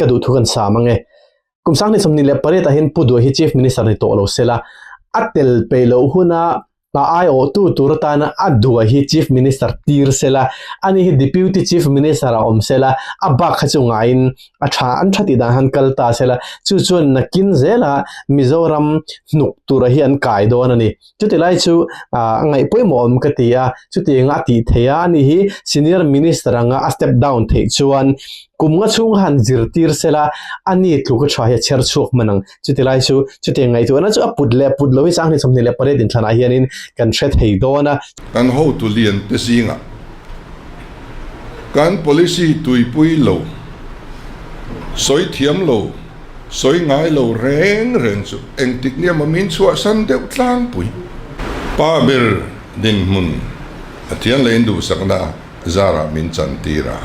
Ka duh thu kan sam ange. Kum 2028 ah hian Pu Duai hi Chief Minister ni tawh lo sela, a tel peih loh huna a aiawhtu tur atana a Duai hi Chief Minister tir sela, ani hi Deputy Chief Minister ah awm sela, a bak kha chu ngaiin a tha an tha tih dan han kal ta sela, chu chuan nakin zela Mizoram hnuk tura hi an kai dawn a ni. Chuti lai chu a ngaih pawimawh awm ka ti a, chutianga a tih theih a, ani hi senior minister anga a step down theih chuan kum nga chhung han zirtir sela ani tluk a tha hi a chher chhuak hman ang. Chuti lai chu chutiang ngaihtuahna chu a put leh put lo hi 2028 inthlanah hianin kan hre thei dawn a. Kan hotu lian te zingah kan policy tuipui lo, sawi thiam lo, Sawi ngai lo reng reng chu engtik nia maw min chhuahsan deuh tlangpui. Pa ber dinhmun a thian leh in duhsakna zarah min chan tir a.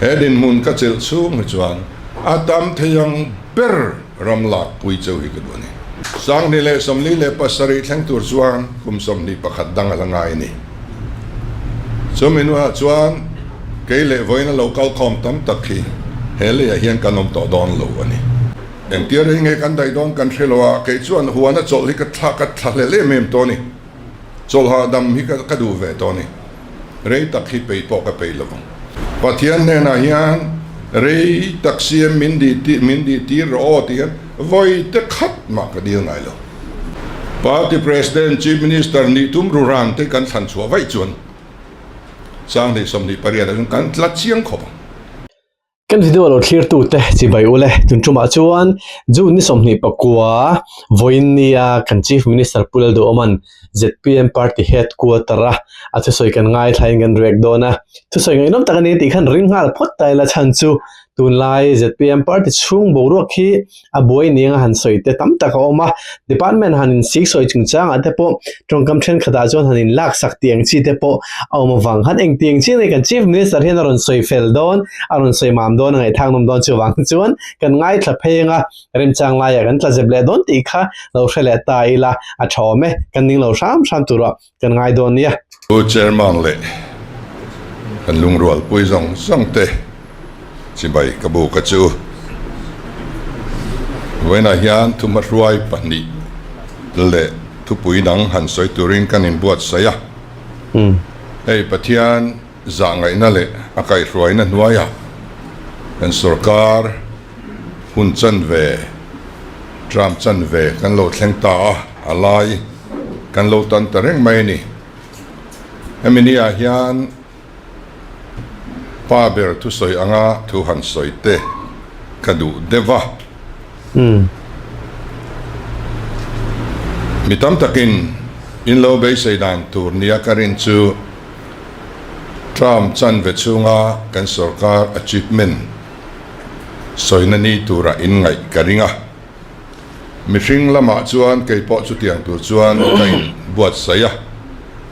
He dinhmun ka chelh chhung hi chuan a tam thei ang ber ram lak pui cheu hi ka duh a ni. 2047 thleng tur chuan kum 21 dang a la ngai a ni. Chumi hnuah chuan kei leh vawiin a lo kal khawm tam tak hi he leiah hian kan awm tawh dawn lo a ni. Engtia rei nge kan daih dawn kan hre lo a, kei chuan huana chawlh hi ka thla ka thla hlel em em tawh a ni. Chawlh hahdam hi ka duh ve tawh a ni. Rei tak hi peih pawh ka peih lo vang. Pathian hnenah hian rei tak siam min min dih tir rawh aw ti hian vawi te khat mah ka dil ngai lo. Party President, Chief Minister nih tum ruran te kan thlan chhuah vaih chuan 2028 ah chuan kan tla chiang khawp ang. Kan video lo thlir tu te chibai ule tun tumah chuan June ni 29 vawiin nia kan Chief Minister Pu Lalduhawman zpm Party Headquarter a a thusawi kan ngaithlain kan rek dawn a, thusawi ngaihnawm tak a ni tih khan ring nghal phawt ta ila chhan chu tunlai zpm Party chhung boruak hi a buai nia han sawi te tam tak a awm a, department han in sik sawi chungchangah te pawh tawngkam thenkhatah chuan han in lak sak tih ang chi te pawh a awm avang khan engti ang chi nge kan chief minister hian a rawn sawi fel dawn a rawn sawi mam dawn a ngaihthlak nawm dawn chuvang chuan kan ngaithla phei anga remchang laiah kan tla zep leh dawn tih kha lo hre leh ta ila a tha awm e, kan ning lo hram hram turah kan ngai dawn nia. Pu Chairman leh kan lungrualpui zawng zawng te chibai ka bu ka chu. Vawiinah hian thuhmahruai pahnih leh thupui dang han sawi turin kan inbuatsaih a. Hei Pathian zahngaihna leh a kaihhruaina hnuaiah kan sorkar hun chanve, term chanve kan lo thleng ta a, a lai kan lo tan ta reng mai a ni. Hemi ni ah hian pa ber thusawi anga thu han sawi te ka duh deuh a. Mi tam takin in lo beisei dan tur nia ka rin chu term chanve chhunga kan sorkar achievement sawina ni tura in ngaih ka ring a. Mihring lamah chuan kei pawh chutiang tur chuan ka in buatsaih a,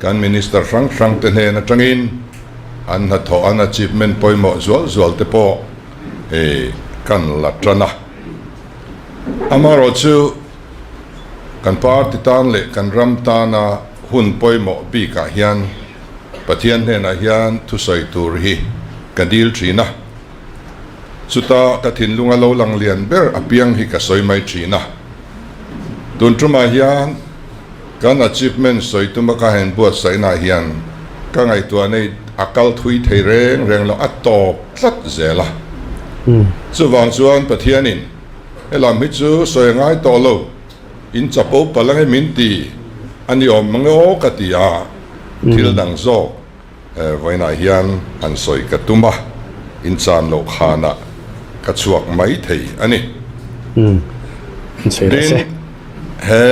kan Minister hrang hrang te hnen atangin an hnathawh an achievement pawimawh zual zual te pawh kan la tan a. Amaherawhchu kan party tan leh kan ram tana hun pawimawh bikah hian Pathian hnenah hian thusawi tur hi ka dil thin a. Chuta ka thinlunga lo lang lian ber apiang hi ka sawi mai thin a. Tun tumah hian kan achievement sawi tuma ka han buatsaihnaah hian ka ngaihtuah nei a kal thui thei reng reng lo, a tawp tlat zel a. Chuvang chuan Pathianin helam hi chu sawi a ngai tawh lo, in chapo palh ange min ti a ni awm mange aw ka ti a, thil dang zawk. Vawiinah hian han sawi ka tum a, inchan loh khanah ka chhuak mai thei a ni. Tin, he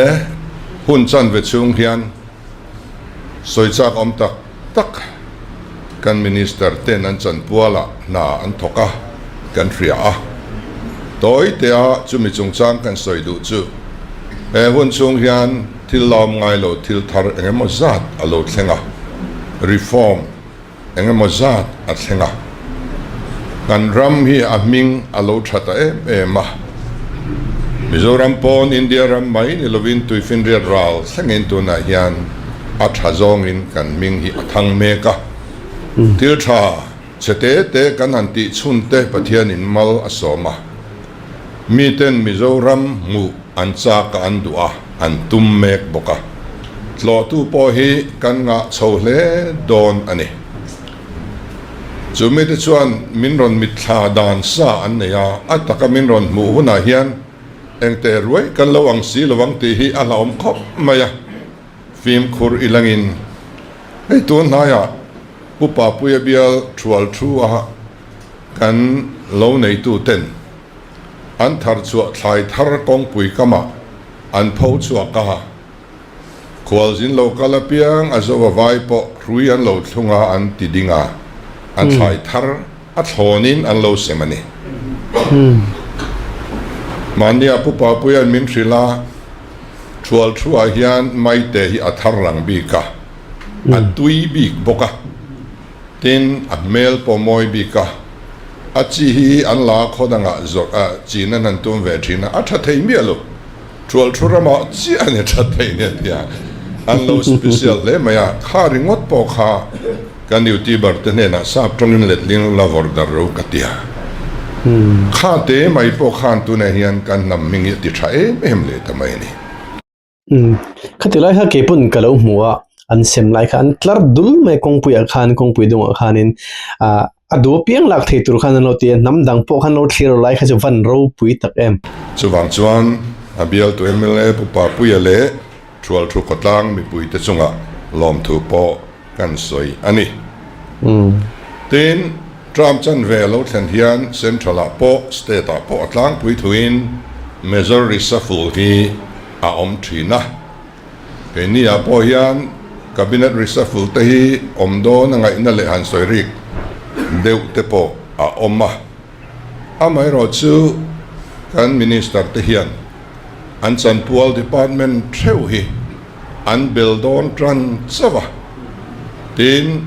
hun chanve chhung hian sawi chak awm tak tak kan Minister ten an chanpualah hna an thawk a, kan hria a. Tawi tea chumi chungchang kan sawi duh chu he hun chhung hian Thil lawm ngai lo thil thar eng emaw zat a lo thleng a, reform eng emaw zat a thleng a. Kan ram hi a hming a lo tha ta em em a. Mizoram pawn India ram mai ni lovin tuifinriat ral thlengin tunah hian a tha zawngin kan hming hi a thang mek a. Thil tha. Chhe te te kan han tih chhun te Pathianin mal a sawm a. Miten Mizoram hmuh an chak a an duh a, an tum mek bawk a. Tlawhtu pawh hi kan ngah chho hle dawn a ni. Chu mite chuan min rawn mitthla dan sa an nei a, a taka min rawn hmuh hunah hian engte ruai kan lo ang si lo ang tih hi a hlauhawm khawp mai a, fimkhur i langin hei tun hnaiah Pu Papuia bial thual thu a kan lo neituten an thar chhuah thlai thar kawngpui kamah an pho chhuak a. Khualzin lo kal apiang a zo a vai pawh hrui an lo thlung a an ti ding a, an thlai thar a thlawnin an lo sem a ni. Mahnia Pu Papuia'n min hrilh a, Thual thuah hian maite hi a thar rang bik a, a tui bik bawk a, tin a hmel pawh mawi bik a, a chi hi an la khaw dangah zawrh a chin an han tum ve thin a, a tha thei miah lo. Tual thu ramah chiah a ni that thei nia tia an lo special hle mai a, kha ringawt pawh kha kan youtuber te hnenah sap tawngin letling la vawrh dar ro ka tia. Kha te mai pawh khan tunah hian kan hnam hming hi a ti tha em em leh ta mai a ni. Khati lai kha keipawn ka lo hmu a, an sem lai kha an tlar dul mai kawngpuiah khan kawngpui dungah khanin ah A duh apiang lak thei tur khan an lo ti a, hnam dang pawh khan lo thlir lo lai kha chu van ropui tak em. Chuvang chuan a bialtu mla Pu Papuia leh Thualthu khawtlang mipuite chungah lawmthu pawh kan sawi a ni. Tin, term chanve a lo thlen hian Central ah pawh State ah pawh a tlangpui thuin Major Reshuffle hi a awm thin a. Keini ah pawh hian Cabinet reshuffle te hi awm dawn a ngaihna leh han sawi rik deuh te pawh a awm a. Amaherawh chu kan Minister te hian an chanpual department theuh hi an bel dawn tan chauh a, tin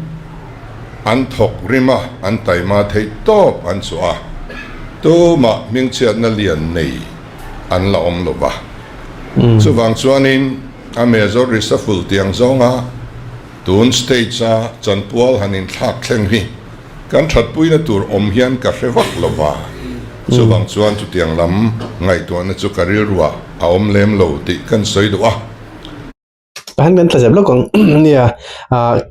an thawk rim a, an taima theih tawp an chhuah a, tumah hmingchhiatna lian nei an la awm lo va. Chuvang chuanin a Major Reshuffle tiang zawnga tun stage-a chanpual han inthlak thleng hi kan thatpuina tur awm hian ka hre vak lo va. Chuvang chuan chutiang lam ngaihtuahna chu ka rilruah a awm lem lo tih kan sawi duh a. Pahan kan tla zep lawk ang nia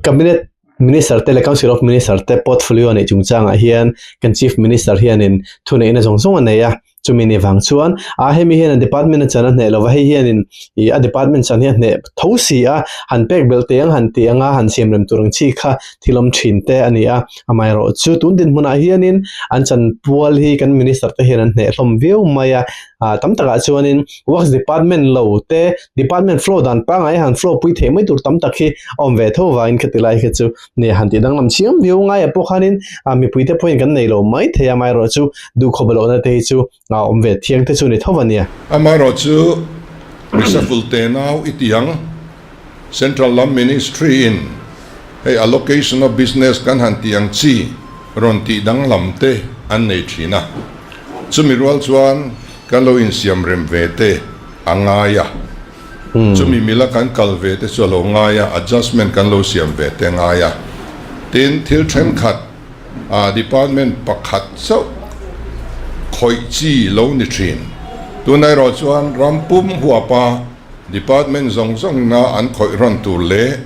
cabinet minister te leh council of minister te portfolio neih chungchangah hian kan chief minister hianin thuneihna zawng zawng a nei a chumi ni vang chuan a hemi hian a department a chan a hneh lova hei hianin ih a department chan hi a hneh tho si a han pek belh teh ang han tih anga han siam rem tur ang chi kha thil awm thin te a ni a amaherawh chu tun dinhmunah hianin an chanpual hi kan minister te hian an hneh hlawm viau mai a ah tam takah chuanin works department lo te department flow dan pangngai han flow pui theih mai tur tam tak hi a awm ve tho vangin khati lai kha chu nia han tih danglam chiam viau ngai ah pawh khanin ah mipui te pawhin kan nei lo mai thei a amaherawh chu duhkhawp lohna te hi chu a awm ve thiang te chu ni tho a nia. Amaherawh chu Reshuffle te nau i ti ang Central lam Ministry in hei allocation of business kan han tih ang chi rawn tih danglam te an nei thin a. Chumi rual chuan kan lo insiam rem ve te a ngai a, chumi mila kan kal ve te chu a lo ngai a, adjustment kan lo siam ve te a ngai a. Tin, thil thenkhat ah department pakhat chauh khawih chi lo ni thin. Tunah erawh chuan ram pum huapa department zawng zawngina an khawih rawn tur leh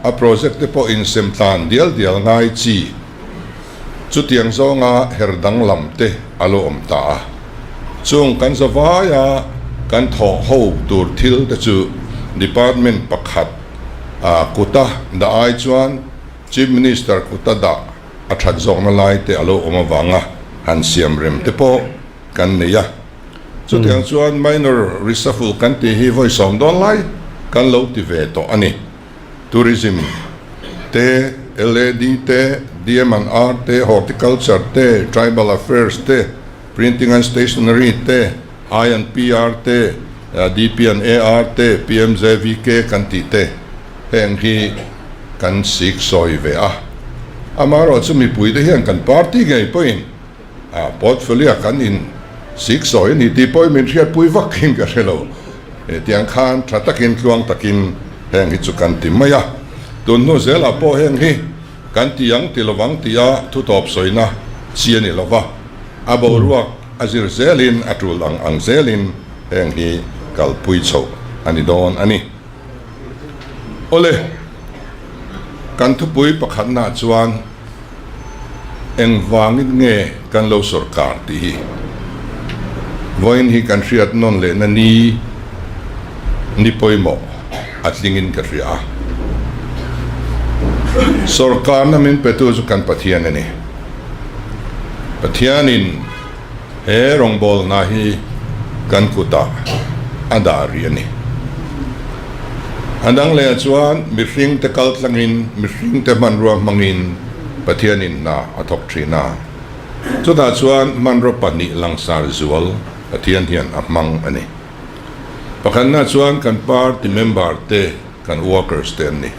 a project te pawh insem tlan dial dial ngai chi. Chutiang zawnga her danglam te a lo awm ta a. Chung kan zavaia kan thawh ho tur thil te chu Department pakhat kuta dah ai chuan Chief Minister kuta dah a that zawkna lai te a lo awm avanga han siam rem te pawh kan nei a. Chutiang chuan minor reshuffle kan tih hi vawi sawm dawn lai kan lo ti ve tawh a ni. Tourism te, LAD te, DM and R te, Horticulture te, Tribal Affairs te, Printing and Stationery te, I and PR te, DP and AR te, PMJVK kan tih te heng hi kan sik sawi ve a. Amaherawhchu chu mipui te hian kan party ngei pawhin A portfolio kan in sik sawi a ni tih pawhin min hriatpui vak in ka hre lo. Hetiang khan tha takin tluang takin heng hi chu kan ti mai a. Tun hnu zelah pawh heng hi Kan ti ang ti lovang tia thutawp sawina chi a ni lova, a boruak a zir zelin a tul ang ang zelin heng hi kalpui chhoh a ni dawn a ni. Awle, kan thupui pakhatnaah chuan engvangin nge kan lo sawrkar tih hi vawiin hi kan hriat nawn lehna ni ni pawimawh a tlingin ka hria a. Sawrkarna min petu chu kan Pathian a ni. Pathianin he rawngbawlna hi kan kutah a dah rih a ni. A dang lehah chuan mihringte kal tlangin, mihringte hmanrua hmangin Pathianin hna a thawk thin a. Chutah chuan hmanraw pahnih langsar zual Pathian hian a hmang a ni. Pakhatna chuan kan party member te, kan workers te an ni.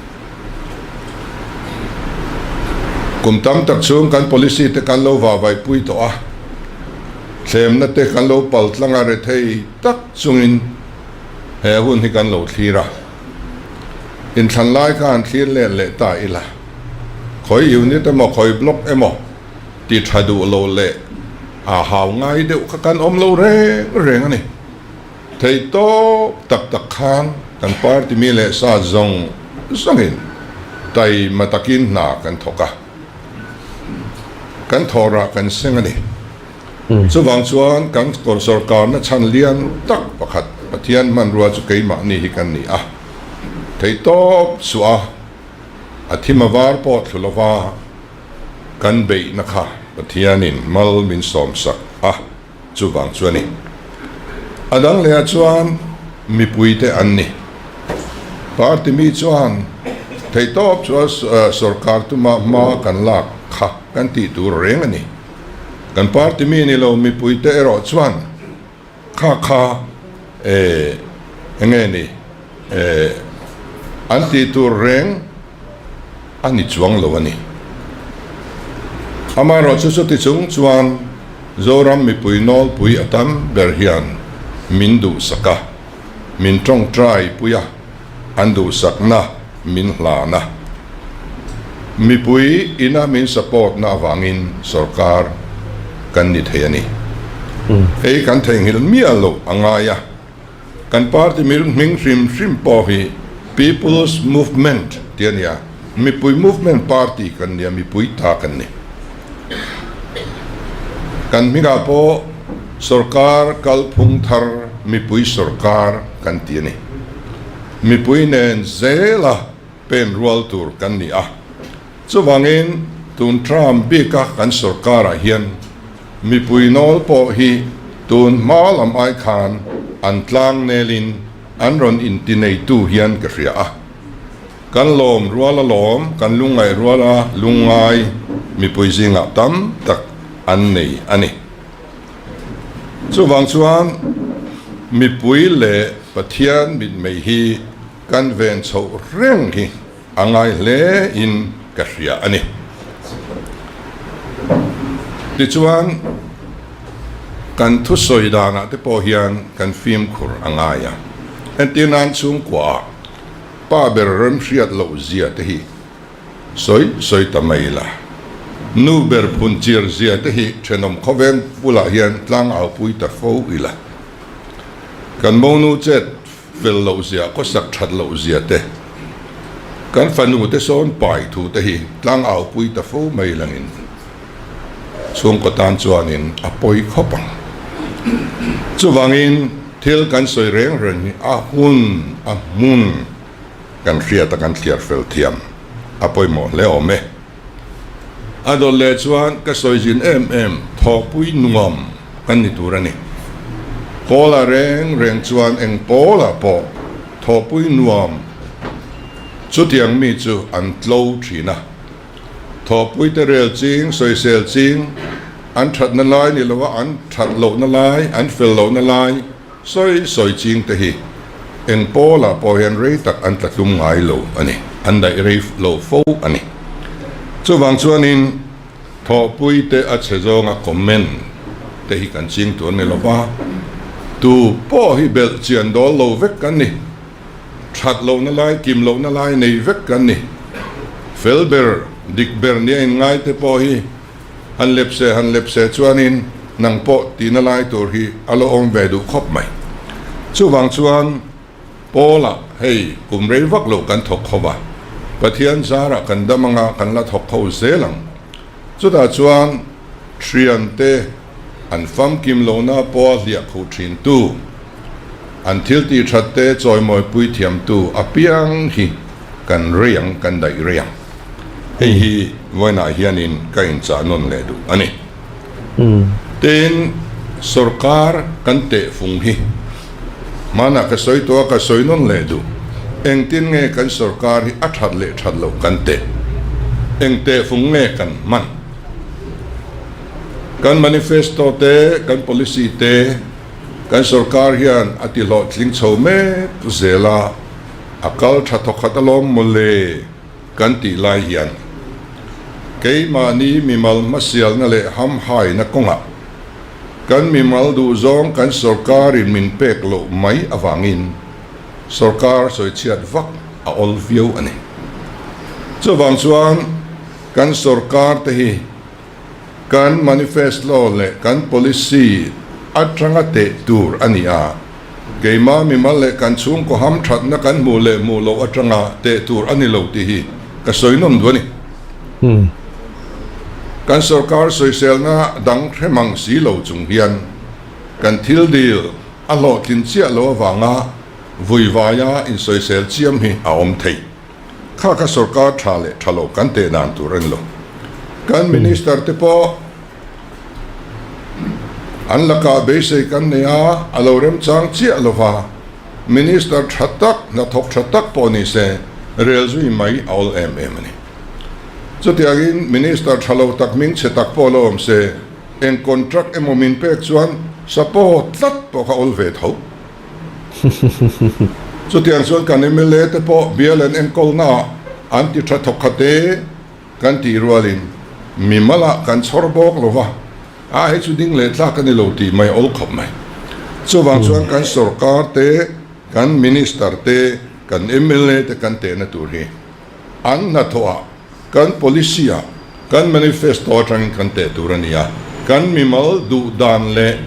Kum tam tak chhung kan policy te kan lo vahvaihpui tawh a, thlemna te kan lo pal tlang a rethei tak chungin he hun hi kan lo thlir a. Inthlan lai kha han thlir let leh ta ila, khawi unit emaw khawi block emaw ti tha duh lo leh a hau ngai deuh kha kan awm lo reng reng a ni. Thei tawp tak tak khan kan party mi leh sa zawng zawngin taima takin hna kan thawk a, kan thawhrah kan seng a ni. Chuvang chuan kan sawrkarna chhan lian tak pakhat Pathian hmanrua chu keimahni hi kan ni a, thei tawp suah a, a thim a var pawh thlu lova kan beihna kha Pathianin mal min sawmsak a. Chuvang chu a ni. A dang lehah chuan mipuite an ni. Party mi chuan theihtawp chu sorkar tuma hma kan lak kha kan tih tur reng a ni. Kan party mi ni lo mipuite erawh chuan kha kha eng nge ni an tih tur reng a ni chuang lo a ni. Amaherawhchu chuti chung chuan Zoram mipui nawlpui a tam ber hian min duhsak a, min tawngtai pui a, an duhsakna min hlan a. Mipui ina min support na avangin sorkar kan ni thei a ni. Hei kan theihnghilh miah loh a ngai a. Kan party hming hrim hrim pawh hi People's Movement tih a ni a, mipui movement party kan ni a, mipui ta kan ni. Kan hmingah pawh sorkar kalphung thar mipui sorkar kan ti a ni. Mipui nen zela pen rual tur kan ni a, chuvangin tun term bika kan sorkarah hian Mipui nawl pawh hi tun hma lam ai khan an tlang nelin an rawn inti neitu hian ka hria a. Kan lawm rual a lawm, kan lungngaih rual a lungngai mipui zingah tam tak an nei a ni. Chuvang chuan mipui leh Pathian mitmei hi kan ven chhoh reng hi A ngai hle in ka hria a ni. Tichuan, kan thusawi danah te pawh hian kan fimkhur a ngai a. Entir nan chhungkuaah pa ber remhriat loh zia te hi sawi sawi ta mai la. Nu ber phun chir zia te hi thenawm khawveng bulah hian tlangaupui ta fo ila. Kan monu chet Fel loh zia, khawsak that loh zia te, kan fanu te sawn pai thu te hi tlang au pui ta fo mai langin chhungkaw tan chuanin a pawi khawp ang. Chuvangin thil kan sawi reng reng hi a hun a hmun kan hriat a kan thliar fel thiam a pawimawh hle awm e. A dawt leh chuan ka sawi zin em em thawhpui nuam kan ni tur a ni. Pawla reng reng chuan eng pawlah pawh thawhpui nuam chutiang mi chu an tlo thin a. Thawhpui te rel ching, sawisel ching, an thatna lai ni lova an that lohna lai, an fel lohna lai, Sawi sawi ching te hi eng pawlah pawh hian rei tak an tla tlum ngai lo a ni, an daih rei lo fo a ni. Chuvang chuanin thawhpui te a chhe zawnga comment te hi kan ching tur a ni lo va, tu pawh hi belh chian dawl lo vek kan ni, that lohna lai, kim lohna lai nei vek kan ni. Fel ber. dik ber nia inngai te pawh hi han lep se han lep se chuanin nang pawh tihna lai tur hi a la awm ve duh khawp mai. Chuvang chuan Pawlah hei kum rei vak lo kan thawk kho va, Pathian zarah kan dam anga kan la thawk kho zel ang. Chutah chuan thiante an famkim lohna pawha hliah khuh thintu, an thil tih that te chawimawipui thiamtu apiang hi kan rei ang, kan daih rei ang. Hei hi vawiinah hianin ka inchah nawn leh duh a ni. Tin, sorkar kan tehfung hi hmanah ka sawi tawh a, ka sawi nawn leh duh. Engtin nge kan sorkar hi a that leh that loh kan teh? Eng tehfung nge kan hman? Kan manifesto te, kan policy te kan sorkar hian a ti hlawhtling chho mek zel a, a kal tha thawkhat alawm mawle kan tih lai hian keimahni mimal hmasialna leh hamhaina kawngah kan mimal duhzawng kan sorkarin min pek loh mai avangin sorkar sawichhiat vak a awl viau a ni. Chuvang chuan kan sorkar te hi Kan manifesto leh kan policy atanga teh tur a ni a, keimah mimal leh kan chhungkaw hamthatna kan hmuh leh hmuh loh atanga teh tur a ni lo tih hi ka sawi nawm duh a ni. Kan sorkar sawiselna dang hre mang si lo chung hian kan thil dil a hlawhtlin chiah lo avanga vuivaia insawisel chiam hi a awm thei. Kha kha sorkar tha leh tha lo kan teh dan tur a ni lo. Kan minister te pawh an lakah beisei kan nei a, a lo remchang chiah lo va, minister tha tak, hnathawk tha tak pawh ni se rel zui mai a awl em em a ni. Chutiangin minister tha lo tak hming chhe tak pawh lo awm se, eng contract emaw min pek chuan support tlat pawh kha awl ve tho. Chutiang chuan kan mla te pawh bial an enkawlnaah an ti tha thawk khat e kan tih rualin mimalah kan chhawr bawk lo va, a hei chu ding leh tlak a ni lo tih mai a awl khawp mai. Chuvang chuan kan sorkar te, kan minister te, kan mla te kan tehna tur hi an hnathawhah Kan policy ah, kan manifesto atangin kan teh tur a ni a, kan mimal duh dan leh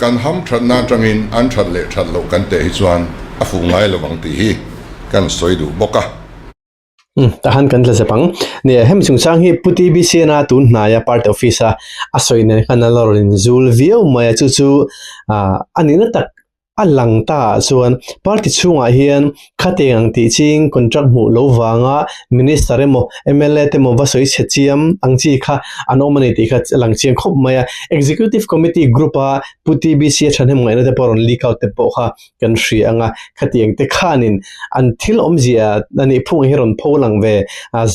kan hamthatna atangin an that leh that loh kan teh hi chuan a fuh ngai lo ang tih hi kan sawi duh bawk a. Umm, tahan kan tla zep ang. Nia, hemi chungchang hi Pu TBCN-a tun hnaia party office-a a sawi nen khan a la rawn inzul viau mai a, chu chu a nihna tak A lang ta ah chuan party chhungah hian khateng ang tih ching contract hmuh lo vanga minister emaw mla te emaw va sawi chhe chiam ang chi kha an awm a ni tih kha a lang chiang khawp mai a. Executive Committee group a Pu TBC a thahnem ngaihna te pawh rawn leak out te pawh kha kan hria ang a, khatiang te khanin an thil awmzia a nih phung hi rawn pho lang ve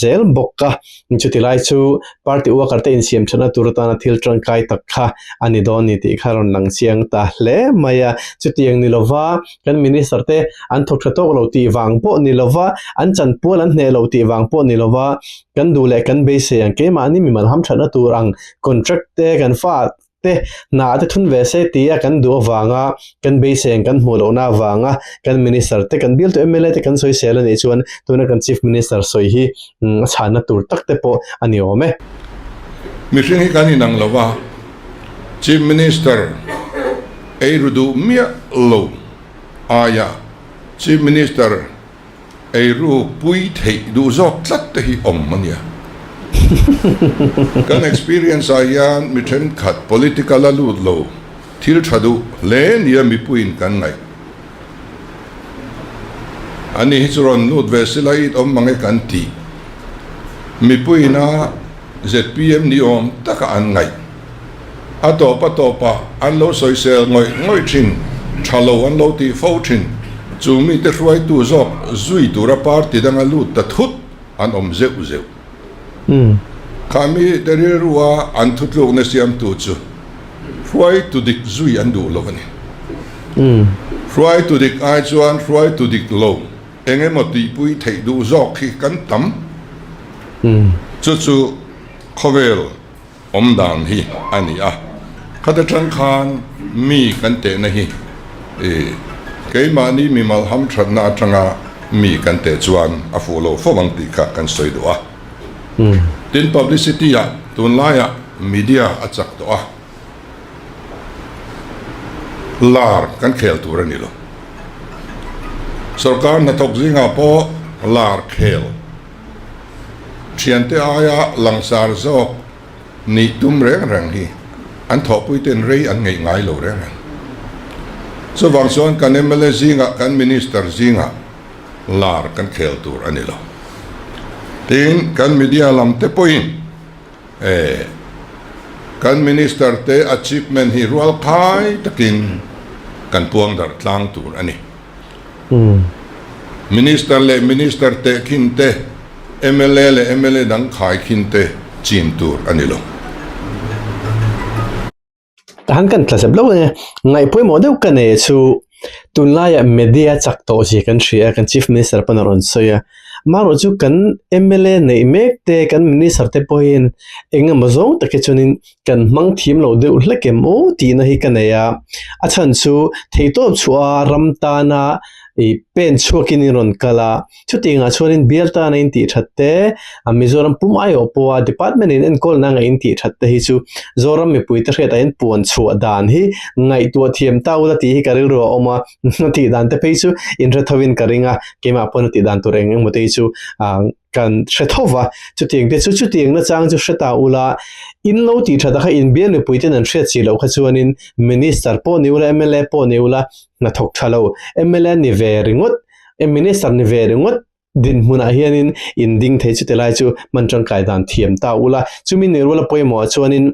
zel bawk a. Chuti lai chu party worker te insiam thatna tur atana thil tangkai tak kha a ni dawn ni tih kha rawn lang chiang ta hle mai a. Chutiang ni lova kan minister te an thawk tha tawk lo tih vang pawh ni lova, an chanpual an hneh lo tih vang pawh ni lova kan duh leh kan beisei ang keimahni mimal hamthatna tur ang contract te kan fa te hna te thun ve se tia kan duh avanga kan beisei ang kan hmuh lohna avanga kan minister te kan bialtu mla te kan sawi sel anih chuan tuna kan chief minister sawi hi a chhanna tur tak te pawh a ni awm e. Mihring hi kan inang lo a, Chief Minister ei ru duh miah lo aia Chief Minister Eiru pui theih duh zawk tlat te hi awm a nia. Kan experience ah hian mi thenkhat political a lut lo thil tha duh hle nia mipuiin kan ngaih. Ani hi chu rawn lut ve sila it awm mange kan tih. Mipuiin a zpm ni awm taka an ngaih. A tawp a tawpah an lo sawisel ngawih ngawih thin, tha lo an lo tih fo thin. Chu mite hruaitu zawk zui tura party danga lut ta thut an awm zeuh zeuh. Kha mite rilrua an thutlukna siamtu chu hruaitu dik zui an duh lo a ni. Hruaitu dik ai chuan hruaitu dik lo eng emaw tihpui theih duh zawk hi kan tam. Chu chu khawvel. Awm dan hi a ni a, khata tang khan mi kan tehna hi keimahni mimal hamthatna atanga mi kan teh chuan a fuh lo fo ang tih kha kan sawi duh a. Tin publicity ah tunlaiah media a chak tawh a, lar kan khel tur a ni lo. Sorkar hnathawk zingah pawh lar khel thiante aia langsar zawk nih tum reng reng hi an thawhpuite'n rei an ngeih ngai lo reng reng. Chuvang chuan kan mla zingah kan minister zingah lar kan khel tur a ni lo. Tin, kan media lam te pawhin eh kan minister te achievement hi rual khai takin kan puang darh tlang tur a ni. Minister leh minister tehkhin te, mla leh mla dang khaikhin te chin tur a ni lo. Tahan kan tla zep lo e. Ngaih pawimawh deuh ka nei chu tunlaiah media chak tawh zia kan hria a, kan Chief Minister pawn a rawn sawi a. Amaherawh chu kan mla neih mek te, kan Minister te pawhin eng emaw zawng tak hi chuanin kan hmang thiam lo deuh hlek em aw tihna hi ka nei a. A chhan chu theihtawp chhuah a ram tana ih pen chhuakin in rawn kal a. Chutiangah chuanin bial tana in tih that te, Mizoram pum aiawh pawha department in enkawlna anga in tih that te hi chu Zoram mipui te hriatah hian puan chhuah dan hi ngaihtuah thiam ta ula tih hi ka rilru a awm a, a tih dan te phei chu in hre thovin ka ring a, keimah pawn a tih dan tur eng eng emaw te hi chu kan hre tho va, chutiang te chu chutiang nachang chu hre ta ula, in lo tih that a kha in bial mipui ten an hriat si loh kha chuanin Minister pawh ni ula, mla pawh ni ula hnathawk tha lo, mla ni ve ringawt. Minister ni ve ringawt dinhmunah hianin in ding thei chu tilai chu hman tangkai dan thiam ta ula. Chumi ni ruala pawimawhah chuanin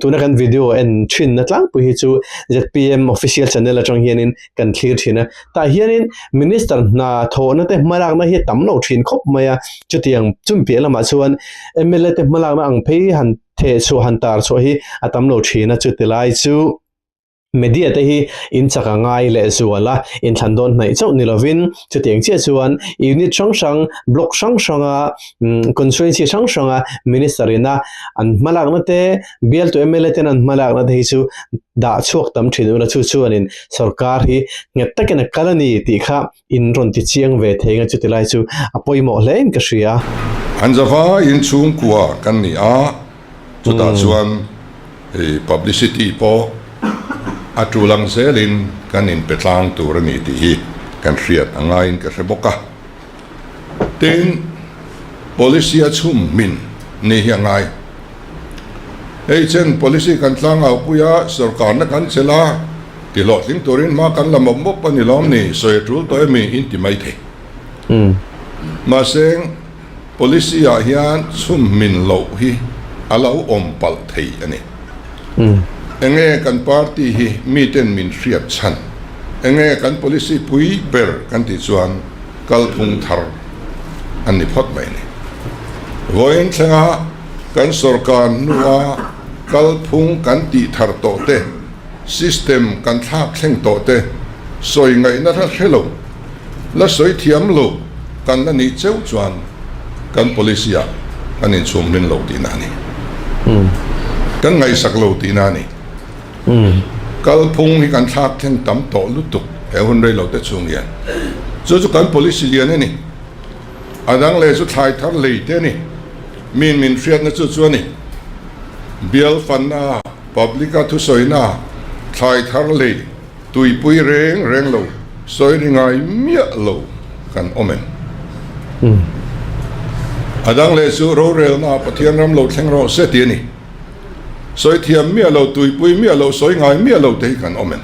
tuna kan video en thinna tlangpui hi chu zpm official channel atang hianin kan thlir thin a. Tah hianin Minister hna thawhna te hmalakna hi a tam lo thin khawp mai a. Chutiang chumi piah lamah chuan mla te hmalakna ang phei han theh chhuah han tar chhuah hi a tam lo thin a chutilai chu. Media te hi in chak a ngai leh zual a, inthlan dawn hnaih chauh ni lovin chutiang chiah chuan unit hrang hrang, block hrang hranga, constituency hrang hranga minister ina an hmalakna te, bialtu mla ten an hmalakna te hi chu dah chhuak tam thin ula chu chuanin sorkar hi nghet takin a kal a ni tih kha in rawn ti chiang ve thei nga chuti lai chu a pawimawh hle in ka hria. An zava in chhungkua kan ni a, chutah chuan publicity pawh a tul ang zelin kan inpe tlang tur a ni tih hi kan hriat a ngaiin ka hre bawk a. Tin, policy a chhum hmin ni hi a ngai. Hei chen policy kan tlangau pui a, sorkarna kan chelh a, ti hlawhtling turin hma kan la mawp mawp a ni lawm ni, sawi a tul tawh emi in ti mai thei. Mahse, policy ah hian chhum hmin loh hi a lo awm palh thei a ni. Enge kan party hi miten min hriat chhan? Enge kan policy pui ber kan tih chuan kalphung thar an ni phawt mai a ni. Vawiin thlenga kan sorkar hnua kalphung kan tih thar tawh te, system kan thlak thleng tawh te sawi ngaihna hla hre lo, la sawi thiam lo kan la nih cheu chuan kan policy ah kan inchhum hmin lo tihna a ni. Kan ngaihsak lo tihna a ni. Kalphung hi kan thlak thleng tam tawh lutuk he hun rei lo te chhung hian. Chu chu kan policy lian a ni. A dang leh chu thlai thar lei te a ni. Min min hriatna chu chu a ni. Bial fanna, public a thusawina, thlai thar lei, tuipui reng reng lo, sawi ri ngai miah lo kan awm em? A dang leh chu rorelna Pathian ram lo thleng rawh se ti a ni. Sawi thiam miah lo, tuipui miah lo, sawi ngai miah lo te hi kan awm em?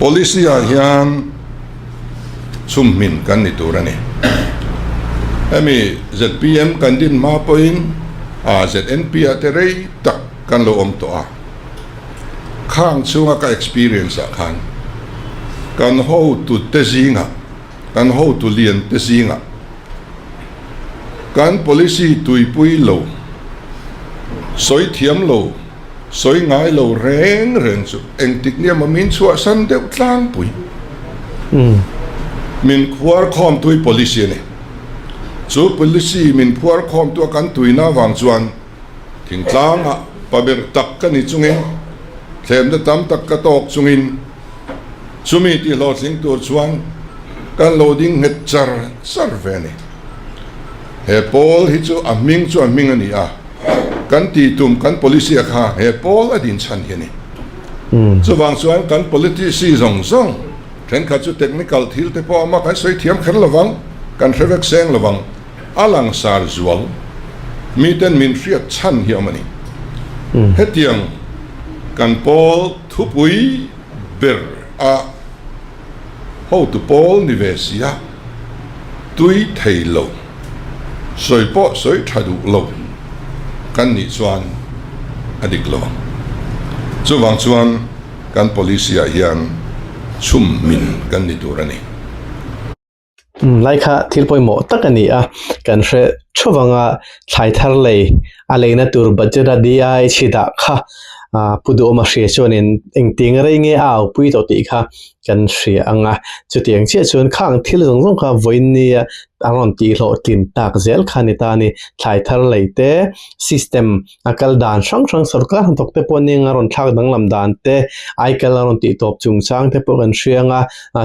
Policy ah hian chhumhmin kan ni tur a ni. Hemi zpm kan din hma pawhin a ZNP ah te rei tak kan lo awm tawh a. Khang chhunga ka experience ah khan kan hotu te zingah, kan hotu lian te zingah kan policy tuipui lo, sawi thiam lo, Sawi ngai lo reng reng chu engtik nia maw min chhuahsan deuh tlangpui. Min phuar khawmtui policy a ni. Chu policy min phuar khawmtu a kan tuina avang chuan thingtlangah pa ber tak ka ni chungin, thlemna tam tak ka tawk chungin chumi tihhlawhtling tur chuan kan lo ding nghet char char ve a ni. He pawl hi chu a hming chu a hming a ni a, kan tih tum kan policy a kha he pawl a din chhan hi a ni. Chuvang chuan kan politicy zawng zawng thenkhat chu technical thil te pawh a awm a, kan sawi thiam kher lovang, kan hre vek seng lovang, a langsar zual miten min hriat chhan hi a awm a ni. Hetiang kan pawl thupui ber a hotu pawl ni ve si a, tui thei lo, sawi pawh sawi tha duh lo kan nih chuan a dik lo ang. Chuvang chuan kan policy ah hian chhum min kan ni tur a ni. Lai kha thil pawimawh tak a ni a, kan hre thup anga thlai thar lei a leina tur budget a DI chhi dah kha Pu Duhawma hria chuanin engtiang rei nge a aupui tawh tih kha kan hria ang a, chutiang chiah chuan khang thil zawng zawng kha vawiin nia a rawn tihhlawhtlin tak zel kha a ni ta a ni. Thlai thar lei te system A kal dan hrang hrang sawrkar hnathawk te pawh nia a rawn thlak danglam dan te, aikal a rawn tih tawp chungchang te pawh kan hria ang a,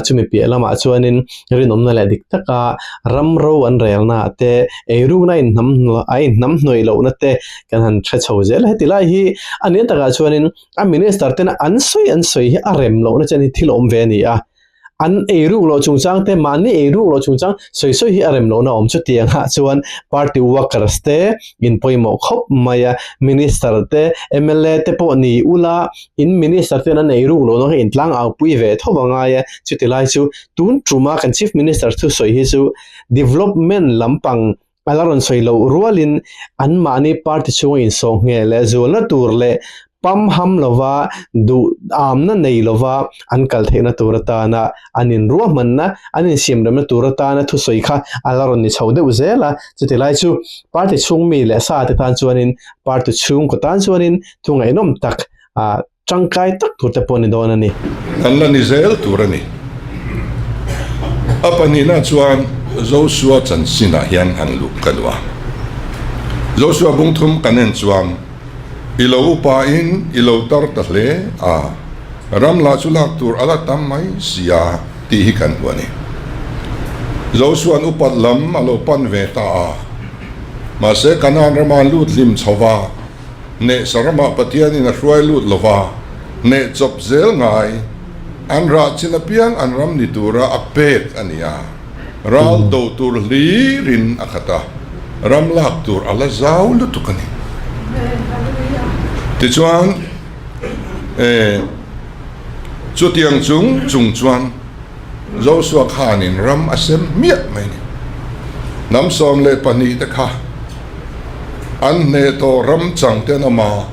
chumi piah lamah chuanin rinawmna leh dik taka ram ro an relna ah te, eirukna a inhnam a inhnam hnawih lohna te kan han hre chho zel a. Heti lai hi a nia takah chuanin a minister tena an sawi an sawi hi a rem lohna chen hi thil awm ve a ni a. An eiruk loh chungchang te, mahni eiruk loh chungchang sawi sawi hi a rem lohna awm chutiang ah chuan party workers te in pawimawh khawp mai a, minister te, mla te pawh ni ula in minister ten an eiruk lohna kha in tlang au pui ve tho a ngai a, chuti lai chu tun tuma kan chief minister thusawi hi chu development lampang A la rawn sawi loh rualin anmahni party chhunga insawh ngheh leh zualna tur leh pamham lova duh amna nei lova an kal theihna tur atana an inruahmanna, an insiamremna tur atana thusawi kha a la rawn ni chho deuh zel a. Chuti lai chu party chhung mi leh sa te tan chuanin party chhungkaw tan chuanin thu ngaihnawm tak Tangkai tak tur te pawh ni dawn a ni. Kan la ni zel tur a ni. A pahnihna chuan Joshua chanchinah hian han luh ka duh a. Joshua bungthum kan en chuan i lo upain i lo tar ta hle a, ram lah chu lak tur a la tam mai si a tih hi kan hmu a ni. Joshua'n upat lam a lo pan ve ta a, mahse Kanaan rama an lut hlim chho va, Hnehsa ramah Pathianin a hruai lut lo va, hneh chawp zel ngai, an rah chin apiang an ram ni tura a pek a ni a. Ral do tur hlirin a khat a, ram lak tur a la zau lutuk a ni. Tichuan, chutiang chung chung chuan Joshua khanin ram a sem hmiah mai a ni. Hnam 12 te kha an hneh tawh ram chang te an awm a,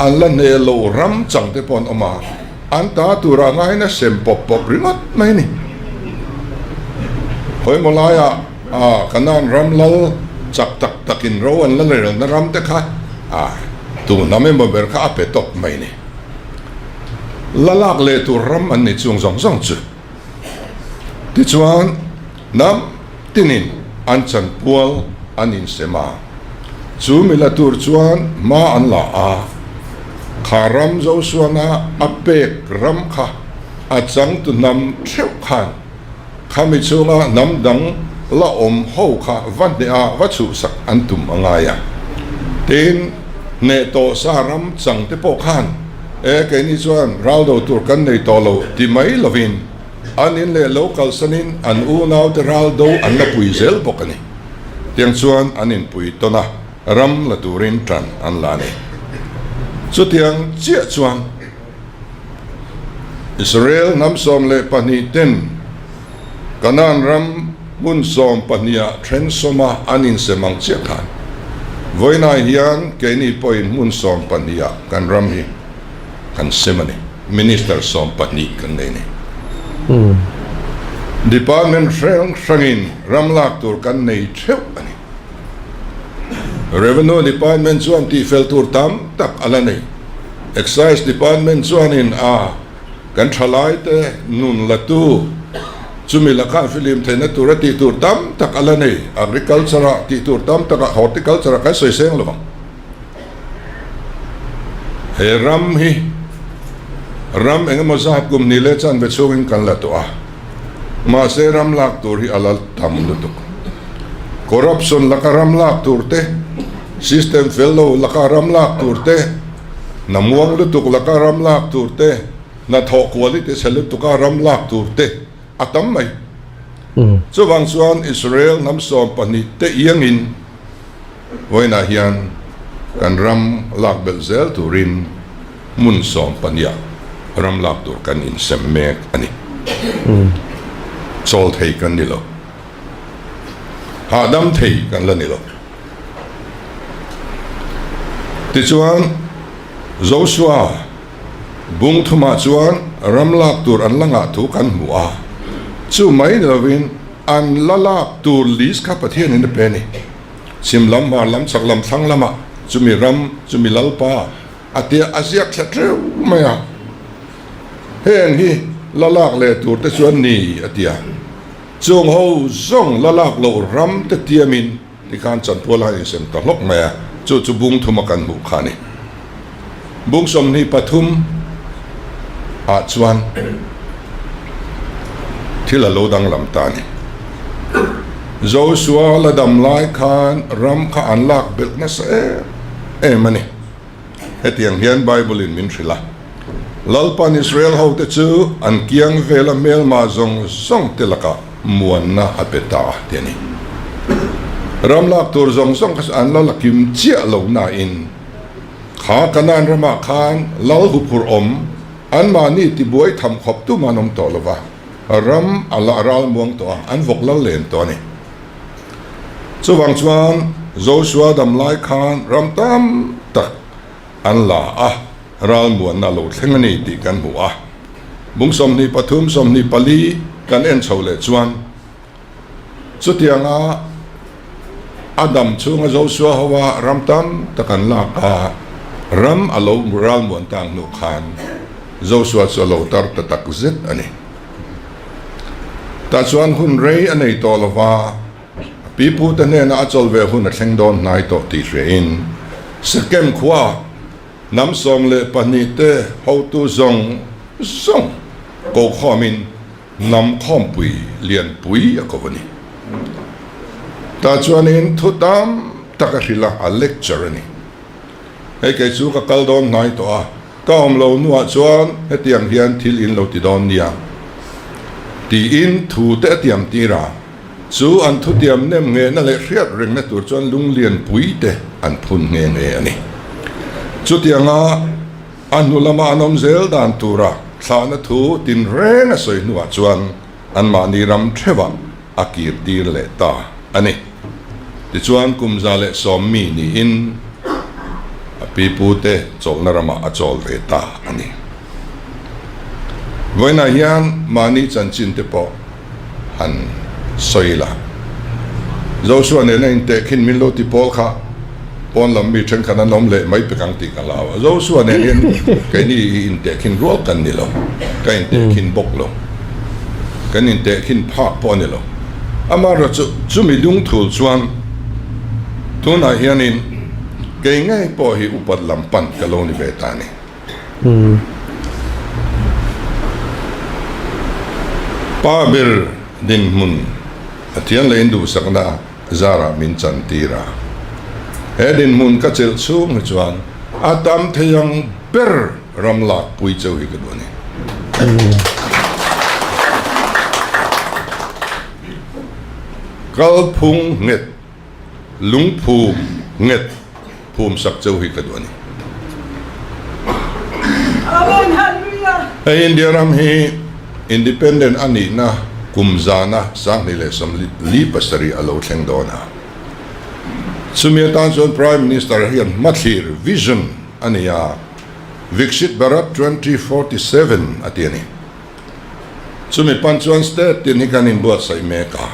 an la hneh loh ram chang te pawh an awm a, an ta turah ngaiin a sem pawp pawp ringawt mai a ni. Khawimaw laiah Kanaan ram lal chak tak takin ro an la relna ram te kha tu hnam emaw ber kha a pe tawp mai a ni. La lak leh tur ram an ni chung zawng zawng chu. Tichuan, hnam tinin an chanpual an insem a, chu mi la tur chuan hma an la a, kha ram Josuana a pek ram kha a changtu hnam theuh khan Khami chhunga hnam dang la awm ho kha va hneh a, va chhuhsak an tum a ngai a. Tin, hneh tawh sa ram chang te pawh khan, E, keini chuan ral do tur kan nei tawh lo ti mai lovin an in leh lo kalsanin an unaute ral do an la pui zel bawk a ni. Tiang chuan an inpui tawn a, ram la turin tan an la a ni. Chutiang chiah chuan. Israel hnam 12 ten Kanaan ram hmun sawmpahniha then sawma an insem ang chiah khan vawiinah hian keini pawhin hmun sawmpahniha kan ram hi kan sem a ni. Minister 12 kan nei a ni. Department hrang hrangin ram lak tur kan nei theuh a ni. Revenue Department chuan tihfel tur tam tak a la nei. Excise Department chuanin a kan thalaite nun latu chumi lakah filim theihna tura tih tur tam tak a la nei. Agriculture-ah tih tur tam takah Horticulture-ah kan sawi seng lo vang. He ram hi ram engemaw zat kum ni leh chanve chhungin kan la tawh a, mahse ram lak tur hi a la tam lutuk. Corruption laka ram lak tur te, system fel lo laka ram lak tur te, hna muang lutuk laka ram lak tur te, hnathawh quality chhe lutuka ram lak tur te a tam mai. Chuvang chuan Israel hnam 12 te iangin vawiinah hian kan ram lak belh zel turin hmun 12ah ram lak tur kan insem mek a ni. Chawl thei kan ni lo. Hahdam thei kan la ni lo. Tichuan, Joshua bung thumah chuan ram lak tur an la ngah thu kan hmu a, chu mai ni lovin an la lak tur list kha Pathianin a pe a ni. Chhim lam, hmar lam, chhak lam, thlang lamah chumi ram, chumi lalpa a tia a ziak thla teuh mai a. Heng hi la lak leh tur te chuan ni a ti a. Chung ho zawng la lak loh ram te tiamin tikhan chanpual a insem ta hlawk mai a, chu chu bung thuma kan hmuh kha a ni. Bung 23 ah chuan thil a lo danglam ta a ni. Joshua la dam lai khan ram kha an lak belh nasa em em a ni. Hetiang hian Bible in min hrilh a, Lalpan Israel hote chu an kiang vela hmelma zawng zawng te lakah muanna a pe ta ti a ni. Ram lak tur zawng zawng kha chu an la la kim chiah lo nain kha Kanaan ramah khan lal huphurh awm anmahni tibuai tham khawp tum an awm tawh lo va, ram a la ral muang tawh a, an vawk lal len tawh a ni. Chuvang chuan Joshua dam lai khan ram tam tak an la a, ralmuanna a lo thleng a ni tih kan hmu a. Bung 23, 24 kan en chho leh chuan chutianga a dam chhunga Joshua hoa ram tam tak an lak a, ram a lo ralmuan tang hnu khan Joshua chu a lo tar ta tak zet a ni. Tah chuan hun rei a nei tawh lo va, a pipute hnena a chawl ve hun a thleng dawn hnai tawh tih hriain Sekem khua hnam 12 te hotu zawng zawng kokhawmin hnam khawmpui lianpui a ko a ni. Tah chuanin thu tam tak a hrilh a, a lecture a ni. Hei kei chu ka kal dawn hnai tawh a, ka awm lo hnuah chuan hetiang hian thil in lo ti dawn nia tiin thu te a tiam tir a, chu an thutiam nem nghehna leh hriat rengna tur chuan lunglian pui te an phun nghe nghe a ni. Chutianga a hnu lama an awm zel dan tura thlahna thu tinreng a sawi hnuah chuan anmahni ram theuhah a kir tir leh ta a ni. Tichuan kum 110 mi niin a pipute chawlhna ramah a chawl ve ta a ni. Vawiinah hian mahni chanchin te pawh han sawi la. Joshua nena intehkhin min lo ti pawl kha pawn lam mi thenkhat an awm leh mai pek ang tih ka hlau a. Joshua nen hian keini hi intehkhin rual kan ni lo, ka intehkhin bawk lo, kan intehkhin phak pawh a ni lo. Amaherawhchu chumi lungthul chuan tunah hianin kei ngei pawh hi upat lam pan ka lo ni ve ta a ni. Pa ber dinhmun Pathian leh induhsakna zarah min chantir a. He dinhmun ka chelh chhung hi chuan a tam thei ang ber ram lakpui cheu hi ka duh a ni. Kalphung nghet, lungphum nghet phum sak cheu hi ka duh a ni. Hei India ram hi Independent a nihna kum zana 2047 a lo thleng dawn a. Chumi atan chuan Prime Minister hian hmathlir, vision, a nei a, Viksit Bharat 2047 a ti a ni. Chumi pan chuan state tin hi kan inbuatsaih mek a.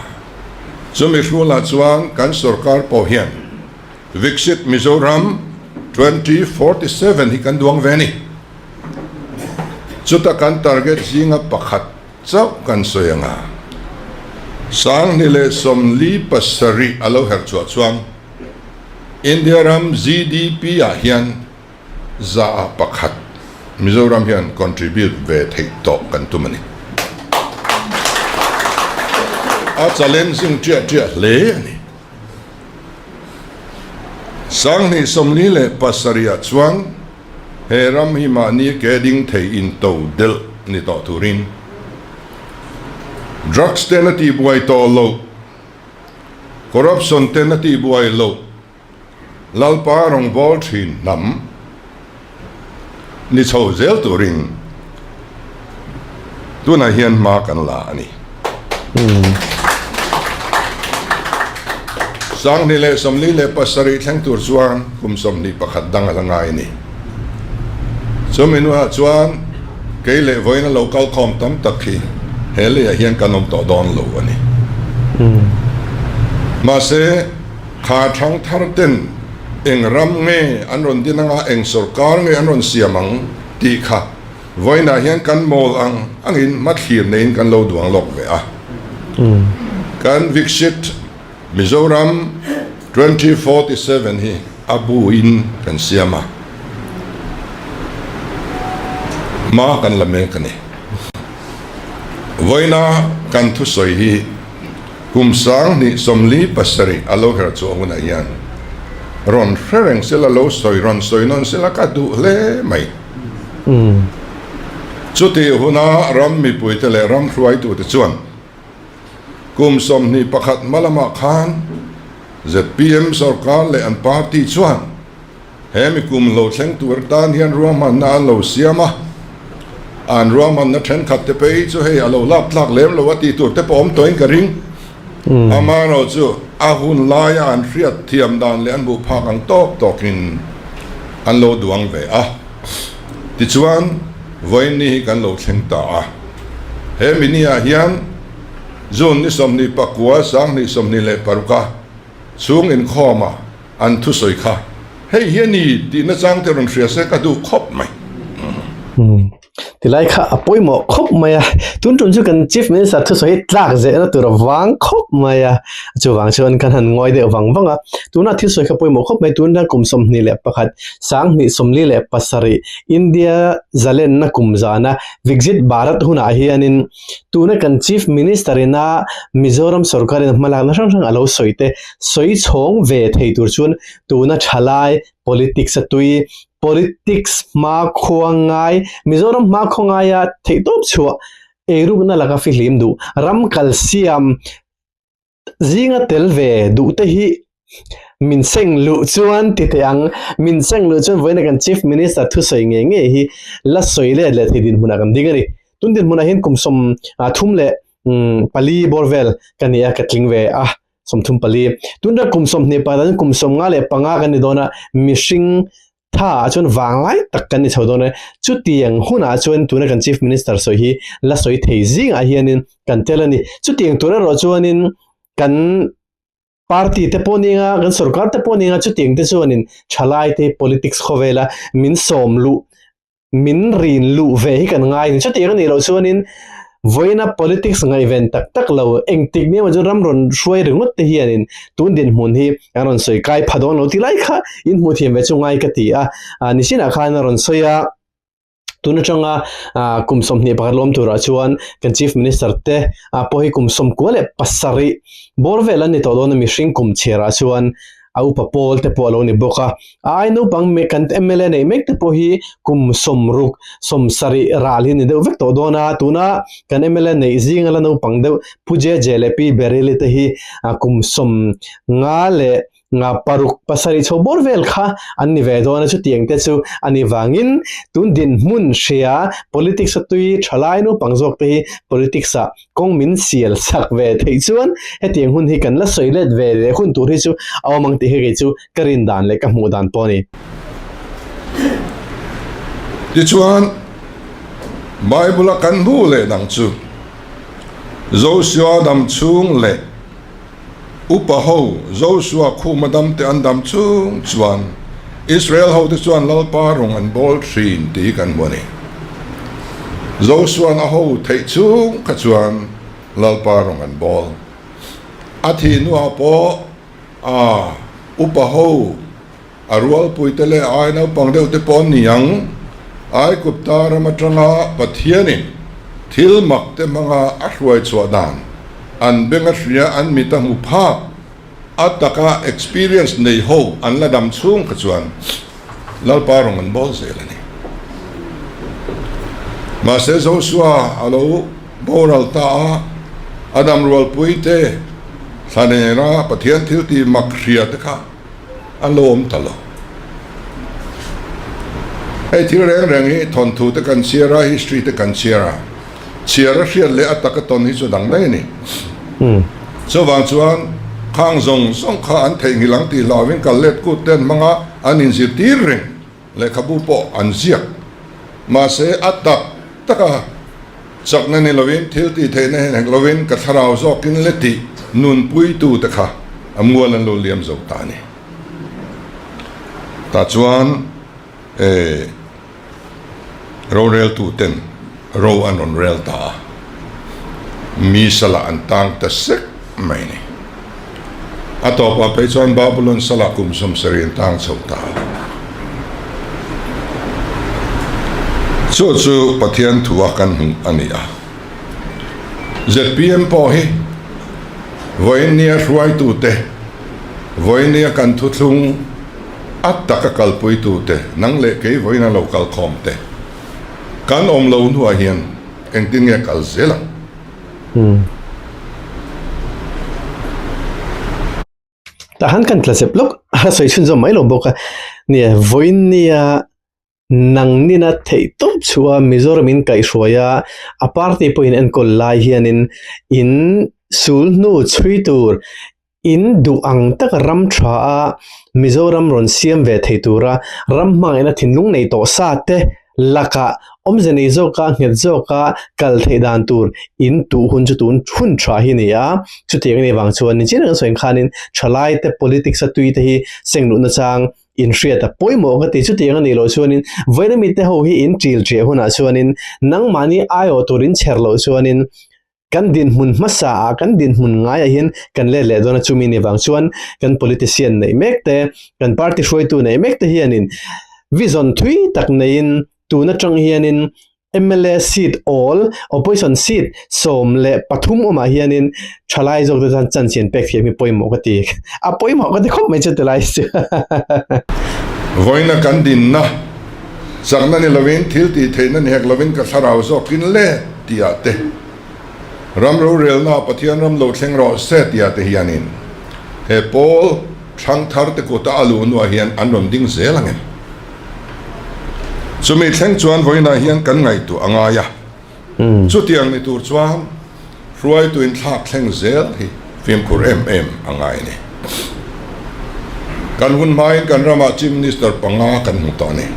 Chumi hrualah chuan kan sorkar pawh hian Viksit Mizoram 2047 hi kan duang ve a ni. Chuta kan target zinga pakhat chauh kan sawi ang a, 2047 a lo herh chhuah chuan India ram GDP ah hian 1% Mizoram hian contribute ve theih tawh kan tum a ni. A challenging ṭiah ṭiah hle a ni. 27 chuan he ram hi mahni ke ding thei into delh ni tawh turin drugs ten a tihbuai tawh loh, corruption ten a tihbuai loh, Lalpa rawngbâwl ṭhin hnam ni chho zel turin tunah hian hma kan la a ni. 2047 thleng tur chuan kum 21 dang a la ngai a ni. Chumi hnuah chuan kei leh vawiin a lo kal khawm tam tak hi he leiah hian kan awm tawh dawn lo a ni. Mahse, Kha thang thar ten eng ram nge an rawn din anga eng sorkar nge an rawn siam ang tih kha vawiinah hian kan mawl ang angin hmathlir neiin kan lo duang lawk ve a. Kan Viksit Mizoram 2047 hi a buin kan siam a, hma kan la mek a ni. Vawiina kan thusawi hi Kum 2047 a lo her chhuah hunah hian rawn hre reng sela lo sawi rawn sawi nawn sela ka duh hle mai. Chutih huna ram mipuite leh ram hruaitute chuan kum 21 hma lamah khan zpm sorkar leh an party chuan He mi kum lo thleng tur tan hian ruahmanna an lo siam a, an ruahmanna thenkhat te phei chu hei a lo lak tlak lem lo a tih tur te pawh awm tawhin ka ring. Amaherawh chu a hun laia an hriat thiam dan leh an hmuh phak ang tawk tawkin an lo duang ve a. Tichuan, vawiin ni hi kan lo thleng ta a. He mi niah hian June ni 29, 2026 a chhung inkhawma An thusawi kha hei hi a ni tih nachang te rawn hria se ka duh khawp mai. Tilai kha a pawimawh khawp mai a, tun tum chu kan Chief Minister thusawi hi tlak zehna tur a vang khawp mai a, chuvang chuan kan han ngawi deuh vang vang a, tuna thusawi kha pawimawh khawp mai, tuna kum 21, 2047 India zalenna kum zana Viksit Bharat hunah hianin Tuna kan Chief Minister ina Mizoram sorkarin hmalakna hrang hrang a lo sawi te sawi chhawng ve thei tur chuan tuna thalai politics a tui, politics hmakhua ngai, Mizoram hmakhua ngaia theihtawp chhuah eirukna laka fihlim duh, ram kalsiam Zinga tel ve duh te hi min seng luh chuan ti teh ang, min seng luh chuan vawiina kan Chief Minister thusawi ngei ngei hi la sawi let leh thei dinhmunah kan ding a ni. Tun dinhmunah hian kum 34 bawr vel ka ni a, ka tling ve a, 34. Tunah kum 25 kum 55 kan ni dawn a, mihring Tha ah chuan vanglai tak kan ni chho dawn e. Chutiang hunah chuan tuna kan Chief Minister sawi hi la sawi thei zingah hianin kan tel a ni. Chutiang tur erawh chuanin kan party te pawh ninga, kan sorkar te pawh ninga chutiang te chuanin thalai te politics khawvela min sawm luh, min rin luh ve hi kan ngai a ni. Chutiang a nih loh chuanin Vawiina politics ngaihven tak tak lo, engtik ni emaw chu ram rawn hruai ringawt te hianin tun dinhmun hi an rawn sawi kai pha dawn lo ti lai kha in hmuh thiam ve chu ngai ka ti a. Nichinah khan a rawn sawi a, tun atanga kum 21 lawm turah chuan kan Chief Minister te pawh hi kum 97 bawr vel an ni tawh dawn a mihring kum chhiarah chuan a upa pawl te pawh a lo ni bawk a, a ai naupang mek kan mla neih mek te pawh hi kum 60, 70 ral hi ni deuh vek tawh dawn a, tuna kan mla neih zinga la naupang deuh Pu Jeje leh Pi Berili te hi kum 56 leh 7 chho bawr vel kha an ni ve dawn a, chutiang te chu a ni vangin tun dinhmun hria politics a tui thalai naupang zawk te hi politics ah kawng min sial chak ve theih chuan hetiang hun hi kan la sawi let ve leh hun tur hi chu a awm ang tih hi kei chu ka rin dan leh ka hmuh dan pawh a ni. Tichuan, Bible-a kan hmuh leh dang chu Joshua dam chhung leh Upa ho Joshua khuma damte an dam chung chuan Israel hote chuan Lalpa rawng an bawl thin tih hi kan hmu a ni. Joshua'n a ho theih chung kha chuan Lalpa rawng an bawl. A thih hnuah pawh a upa ho A rualpuite leh a ai naupang deuh te pawh an ni ang. Aigupta ram atanga Pathianin thil mak te hmanga a hruai chhuah dan an beng a hria, an mit a hmu phak. A taka experience nei ho an la dam chhung kha chuan Lalpa rawng an bawl zel a ni. Mahse Joshua a lo boral ta a, a dam rualpui te thla nena Pathian thil tih mak hria te kha an lo awm ta lo. Hei thil reng reng hi thawnthu te kan chhiar a, history te kan chhiar a. Chhiar a hriat leh a taka tawn hi chu dang daih a ni. Chuvang chuan khang zawng zawng kha an theihnghilh ang tih hlauhin kal let kut te an hmang a, an inzirtir reng. Lehkhabu pawh an ziak. Mahse a tak taka chakna ni lovin thil tih theihna hian hek lovin ka thlarau zawkin le tih nunpuitu te kha a mual an lo liam zo ta a ni. Tah chuan e. Roreltuten ro an rawn rel ta a, mi salah an tang ta sek mai a ni. A tawpah phei chuan Babulon salah kum 70 an tang chho ta a. Chu chu Pathian thua kan hmuh a ni a. Zpm pawh hi vawinia hruaitute, vawinia kan thuthlung, A taka kalpuitute, nang leh kei vawiin a lo kal khawm te, kan awm lo hnuah hian engtin nge kal zel ang? Tah han kan tla zep lawk a sawi chhunzawm mai lo bawk a, nia vawiin nia nang nina theih tawp chhuah Mizoram in kaihhruai a, a party pawhin enkawl lai hianin in sul hnu chhui tur In duh ang taka ram tha a Mizoram rawn siam ve thei tura ram hmangaihna thinlung nei tawh sa te lakah awmze nei zawka nghet zawka kal theih dan tur in tuh hun chu tun hun tha hi a ni a. Chutiang a nih vang chuan nichin ang sawi khanin thalai te politics a tui te hi seng luhna chang inhriat a pawimawh ka ti. Chutiang a nih loh chuanin vawiin mite ho hi in ṭil ṭiah hunah chuanin nangmahni aiawh tur in chher loh chuanin Kan dinhmun hmasa ah, kan dinhmun ngaiah hian kan let leh dawn a, chumi ni vang chuan kan politician neih mek te, kan party hruaitu neih mek te hianin vision thui tak neiin tun atang hianin mla seat awl, opposition seat 13 awmah hianin thalai zawk te chuan chanchin pek thiam hi pawimawh ka ti. A pawimawh ka ti khawp mai chu tilai chu. Vawiina kan dinna chakna ni lovin thil tih theihna ni hek lovin ka thlarau zawkin le tihah te, Ram rorelna Pathian ram lo thleng rawh se tia te hianin he pawl thangthar te kuta a luh hnuah hian an rawn ding zel ang em? Chumi thleng chuan vawiinah hian kan ngaihtuah a ngai a, chutiang ni tur chuan hruaitu inthlak thleng zel hi fimkhur em em a ngai a ni. Kan hun hmain kan ramah Chief Minister panga kan hmu tawh a ni.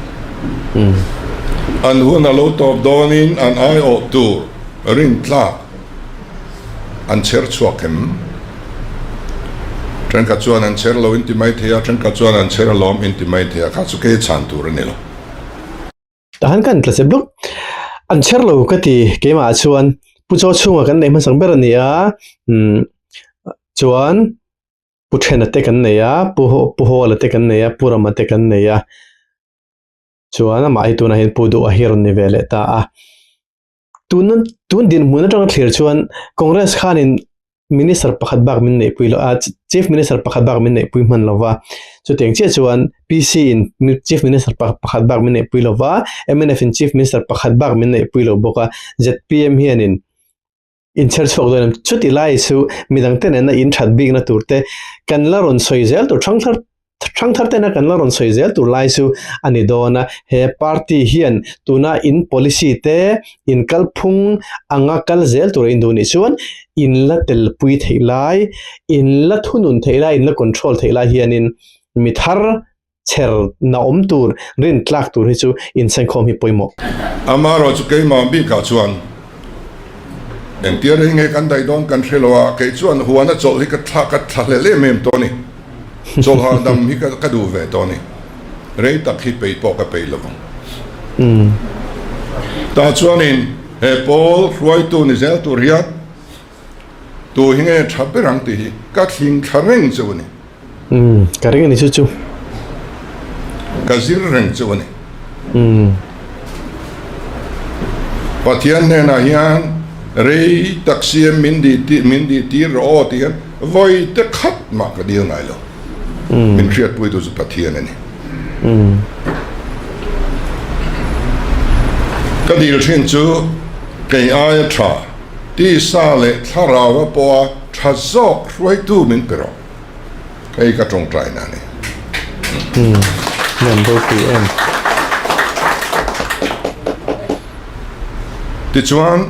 An hun a lo tawp dawnin an aiawh tur rintlak an chher chhuak em? Thenkhat chuan an chher lo inti mai thei a, thenkhat chuan an chher alawm inti mai thei a, kha chu kei chhan tur a ni lo. Tah han kan tla chep luk. An chher lo ka ti keimah ah chuan Pu Chaw chhungah kan neih hmasak ber a ni a, umm chuan Pu Thena te kan nei a, Pu Pu Hawla te kan nei a, Pu Rama te kan nei a, chuan amah hi tunah hian Pu Duha hi a rawn ni ve leh ta a. Tun tun dinhmun atanga thlir chuan Congress khanin Minister pakhat bak min neihpui lo a, Chief Minister pakhat bak min neihpui hman lo va, chutiang chiah chuan PC in Chief Minister pakhat bak min neihpui lo va, mnf in Chief Minister pakhat bak min neihpui lo bawk a, zpm hianin inchher chhuak dawn em? Chuti lai chu midang te nena in that bikna tur te kan la rawn sawi zel tur thangthar Thangthar tena kan la rawn sawi zel tur lai chu a ni dawn a, he party hian tuna in policy te in kalphung anga kal zel tur a in duh nih chuan in la telpui theih lai, in la thunun theih lai, in la control theih lai hianin mi thar chher na awm tur, rin tlak tur hi chu insenkhawm hi pawimawh. Amaherawhchu keimah bikah chuan Engtia rei nge kan daih dawn kan hre lo a, kei chuan huana chawlh hi ka thla ka thla hlel em em tawh a ni. Chawlh hahdam hi ka ka duh ve tawh a ni. Rei tak hi peih pawh ka peih lo vang. Tah chuanin he pawl hruaitu ni zel tur hian tu hi nge tha ber ang tih hi ka thling thla reng chu a ni. Umm ka ring a ni chu chu. Ka zir reng chu a ni. Umm. Pathian hnenah hian rei tak siam min dih min dih tir rawh aw tih hian. vawi te khat mah ka dil ngai lo. Min hriatpuitu chu Pathian a ni. Ka dil thin chu kei aia tha, tisa leh thlarau a pawha tha zawk hruaitu min pe rawh. Hei ka tawngtai na a ni. Nuam ropui em. Tichuan,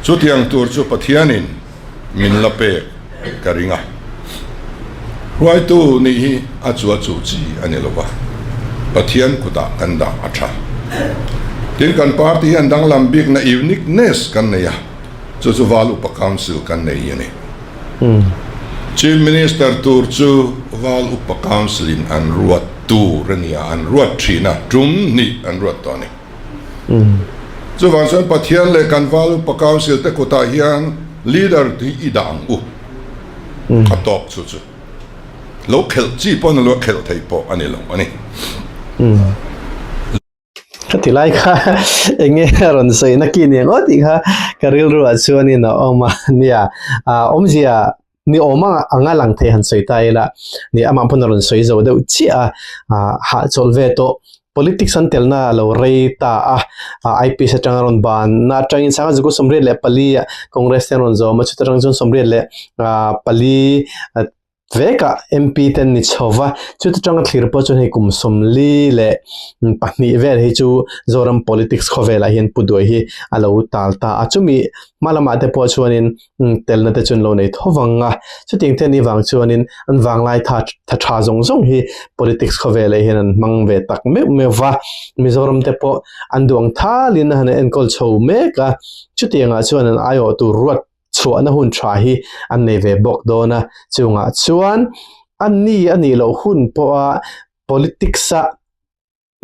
chutiang tur chu Pathianin min la pek ka ring a. Hruaitu nih hi a chu a chu chi a ni lo va, Pathian kutah kan dah a tha. Tin, kan party hian danglam bikna uniqueness kan nei a, chu chu Val Upa Council kan nei hi a ni. Chief Minister tur chu Val Upa Council in an ruat tur a ni a, an ruat thin a, tum hnih an ruat tawh a ni. Chuvang chuan Pathian leh kan Val Upa Council te kutah hian leader hi i dah ang u. A tawk chu chu lo khelh chi pawh a ni lo, khelh theih pawh a ni lo a ni. Ka ti lai kha eng nge a rawn sawi na ki ni ang aw tih kha ka rilru ah chuanin a awm a nia ah awmzia ni awm anga lang thei han sawi ta ila ni amah pawn a rawn sawi zo deuh chiah a ah hahchawlh ve tawh politics an telna a lo rei ta a ah IPS atanga rawn ban na atangin sanga zukua 84 ah Congress te an rawn zawm a chuta tang chuan 84 Vekah MP te an ni chho va, chuti tanga thlir pawh chuan hei kum 42 vel hi chu Zoram politics khawvelah hian Pu Duai hi a lo tal ta a, chumi hma lamah te pawh chuanin telna te chu an lo nei tho vang a, chutiang te anih vang chuanin an vanglai tha tha tha zawng zawng hi politics khawvelah hian an hmang ve tak meuh meuh va, Mizoram te pawh an duang thalin a han enkawl chho mek a, chutiangah chuan an aiawh tur ruat chhuahna hun tha hi an nei ve bawk dawn a, chungah chuan a ni a nih loh hun pawha politics a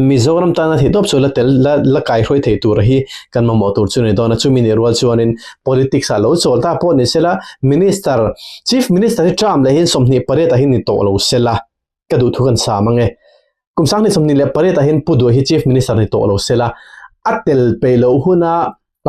Mizoram tana theih tawp chu la tel la la kaihruai thei tur hi kan mamawh tur chu a ni dawn a, chumi nih rual chuanin politics ah lo chawl ta pawh ni sela Minister Chief Minister hi term leh hian 28 ah hian ni tawh lo sela ka duh thu kan sam ang e. Kum 2028 ah hian Pu Duai hi Chief Minister ni tawh lo sela a tel peih loh huna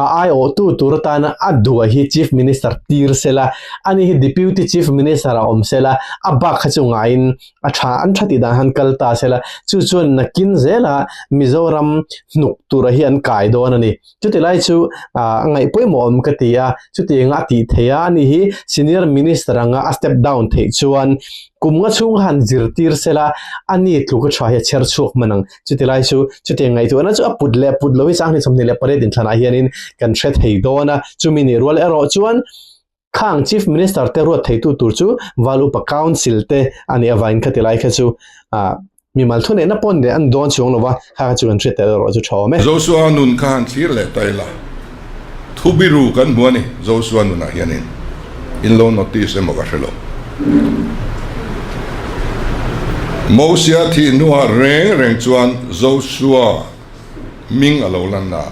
A aiawhtu tur atana a duai hi Chief Minister tir sela, ani hi Deputy Chief Minister a awm sela, a bak kha chu ngaiin a tha an tha tih dan han kal ta sela, chu chuan nakin zela Mizoram hnuk tura hi an kai dawn a ni. Chuti lai chu a ngaih pawimawh awm ka ti a, chutianga a tih theih a, ani hi Senior Minister anga a step down theih chuan kum nga chhung han zirtir sela, ani tluk a tha hi a chher chhuak hman ang. Chuti lai chu chutiang ngaihtuahna chu a put leh put lo hi 2028 inthlanah hianin kan hre thei dawn a, chumi nih rual erawh chuan khang Chief Minister te ruat theitu tur chu Val Upa Council te a nih avangin khati lai kha chu ah mimal thuneihna pawh an an dawn chuang lo va, kha kha chu kan hriat tel erawh chu tha awm e. Joshua nun kha han thlir leh ta ila, thu biru kan hmu a ni Joshua nunah hianin. In lo notice emaw ka hre lo. Mosia thih hnuah reng reng chuan Joshua hming a lo lan a,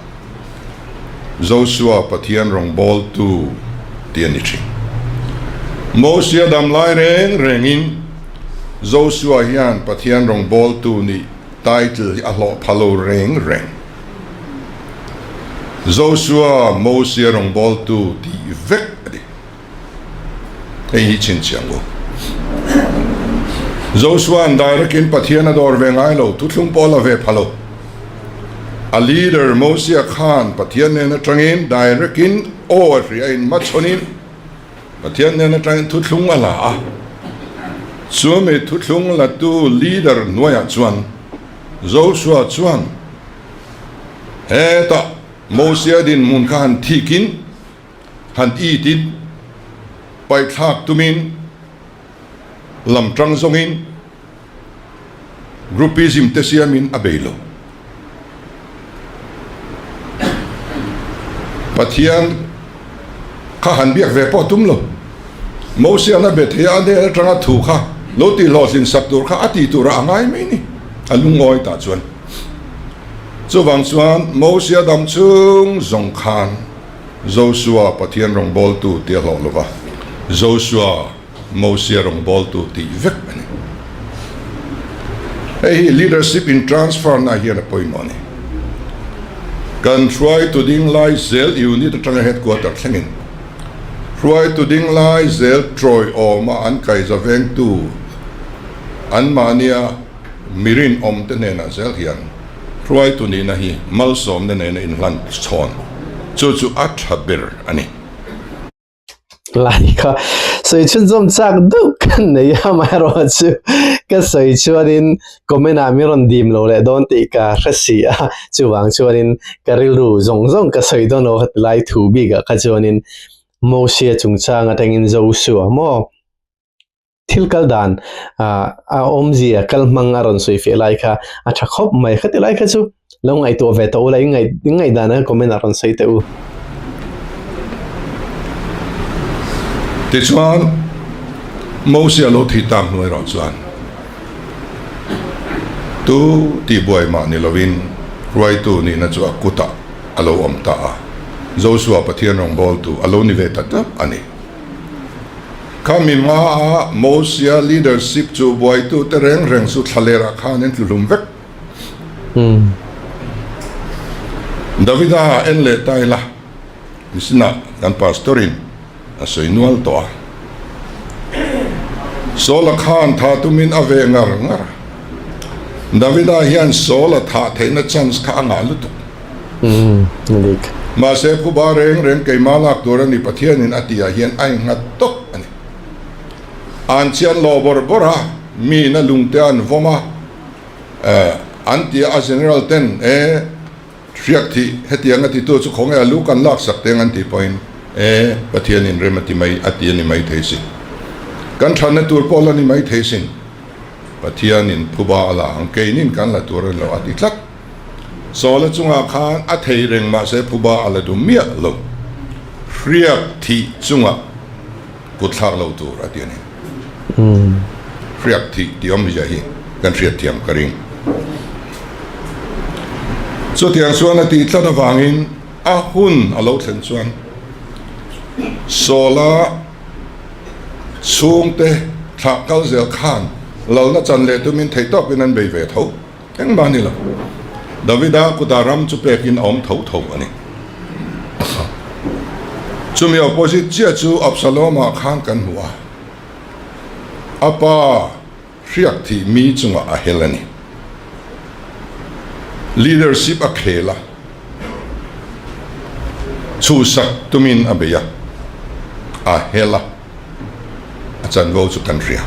Joshua Pathian rawngbawltu tih a ni thin. Mosia dam lai reng rengin Joshua hian Pathian rawngbawltu nih title hi a hlawh pha lo reng reng. Joshua Mosia rawngbawltu tih vek a ni. Hei hi chhinchhiah u. Joshua'n direct-in Pathian a dawr ve ngai lo, thuthlung pawh a la ve pha lo. A leader Mosia khan Pathian nen atangin direct-in aw a hria in hmachhawnin Pathian nen atangin thuthlung a la a. Chumi thuthlung latu leader hnuaiah chuan Joshua chuan hetah Mosia dinhmun kha han thikin, han itin, paihthlak tumin, lam tang zawngin, groupism te siamin a bei lo. Pathian kha han biak ve pawh tum lo. Mosian a be thei a, a hnen atanga thu kha lo tihhlawhtlin sak tur kha a tih turah a ngai mai ni, a lungawi tah chuan. Chuvang chuan Mosia dam chung zawng khan Joshua Pathian rawngbawltu tih a hlawh lo va, Joshua Mosia rawngbawltu tih vek a ni. Hei hi leadership in transfer na hian a pawimawh a ni. Kan hruaitu ding lai zel unit atanga headquarter thlengin. Hruaitu ding lai zel tawiawma an kaiza vengtu anmahnia mi rinawmte hnenah zel hian hruaitu nihna hi malsawmna nena inhlan chhawn chu chu a tha ber a ni. Lai kha sawi chhunzawm chak deuh ka nei a, amaherawhchu ka sawi chuanin comment ah min rawn dim lo leh dawn tih ka hre si a, chuvang chuanin ka rilru zawng zawng ka sawi dawn lo kha ti lai thu bikah kha chuanin Mosia chungchang atangin Joshua maw thil kal dan ah a awmzia kal hmang a rawn sawi feh lai kha a tha khawp mai khati lai kha chu lo ngaihtuah ve tawh ula in ngaih in ngaihdan a comment ah rawn sawi teh u. Tichuan Mosia lo thih tak hnuai erawh chuan tu tihbuai mah ni lovin hruaitu nihna chu a kutah a lo awm ta a, Joshua Pathian rawngbawltu a lo ni ve ta tlat a ni. Kha mi hmaa Mosia leadership chu buaitute reng reng chu thlalerah khan an tluhlum vek. Davida en leh ta ila, misinah kan pastor-in a sawi nual tawh a. Saul-a khan tha tumin a ve ngar ngar a. Davida hian Saul-a thah theihna chance kha a ngah lutuk. Mahse, phuba reng reng keimah lak tur a ni Pathianin a tihah hian a innghat tawp a ni. An chian lo bawrh bawrh a, miin a lungte an vawm a, an ti a, a general ten e hriak thih hetiang a titu chu khawnge a lu kan lak sak teng an tih pawhin e Pathianin rem a ti mai a ti a ni mai thei sin. Kan thatna tur pawh la ni mai thei sin. Pathianin phuba a la ang keinin kan la tur a ni lo a ti tlat. Sawla chungah khan a thei reng mahse phuba a la duh miah lo. Hriak thih chungah kut thlak lo tur a ti a ni. Hriak thih tih awmzia hi kan hriatthiam ka ring. Chutiang chuan a tih tlat avangin a hun a lo thlen chuan Sawla chhungte thlah kal zel khan lalna chan leh tumin theihtawpin an bei ve tho. Engmah ni lo, Davida kutah ram chu pekin a awm tho tho a ni. Chumi opposite chiah chu Absalom-ah khan kan hmu a, a pa hriak thih mi chungah a hel a ni. Leadership a khel a, chhuhsak tumin a bei a, a hel a. a chanvo chu kan hria.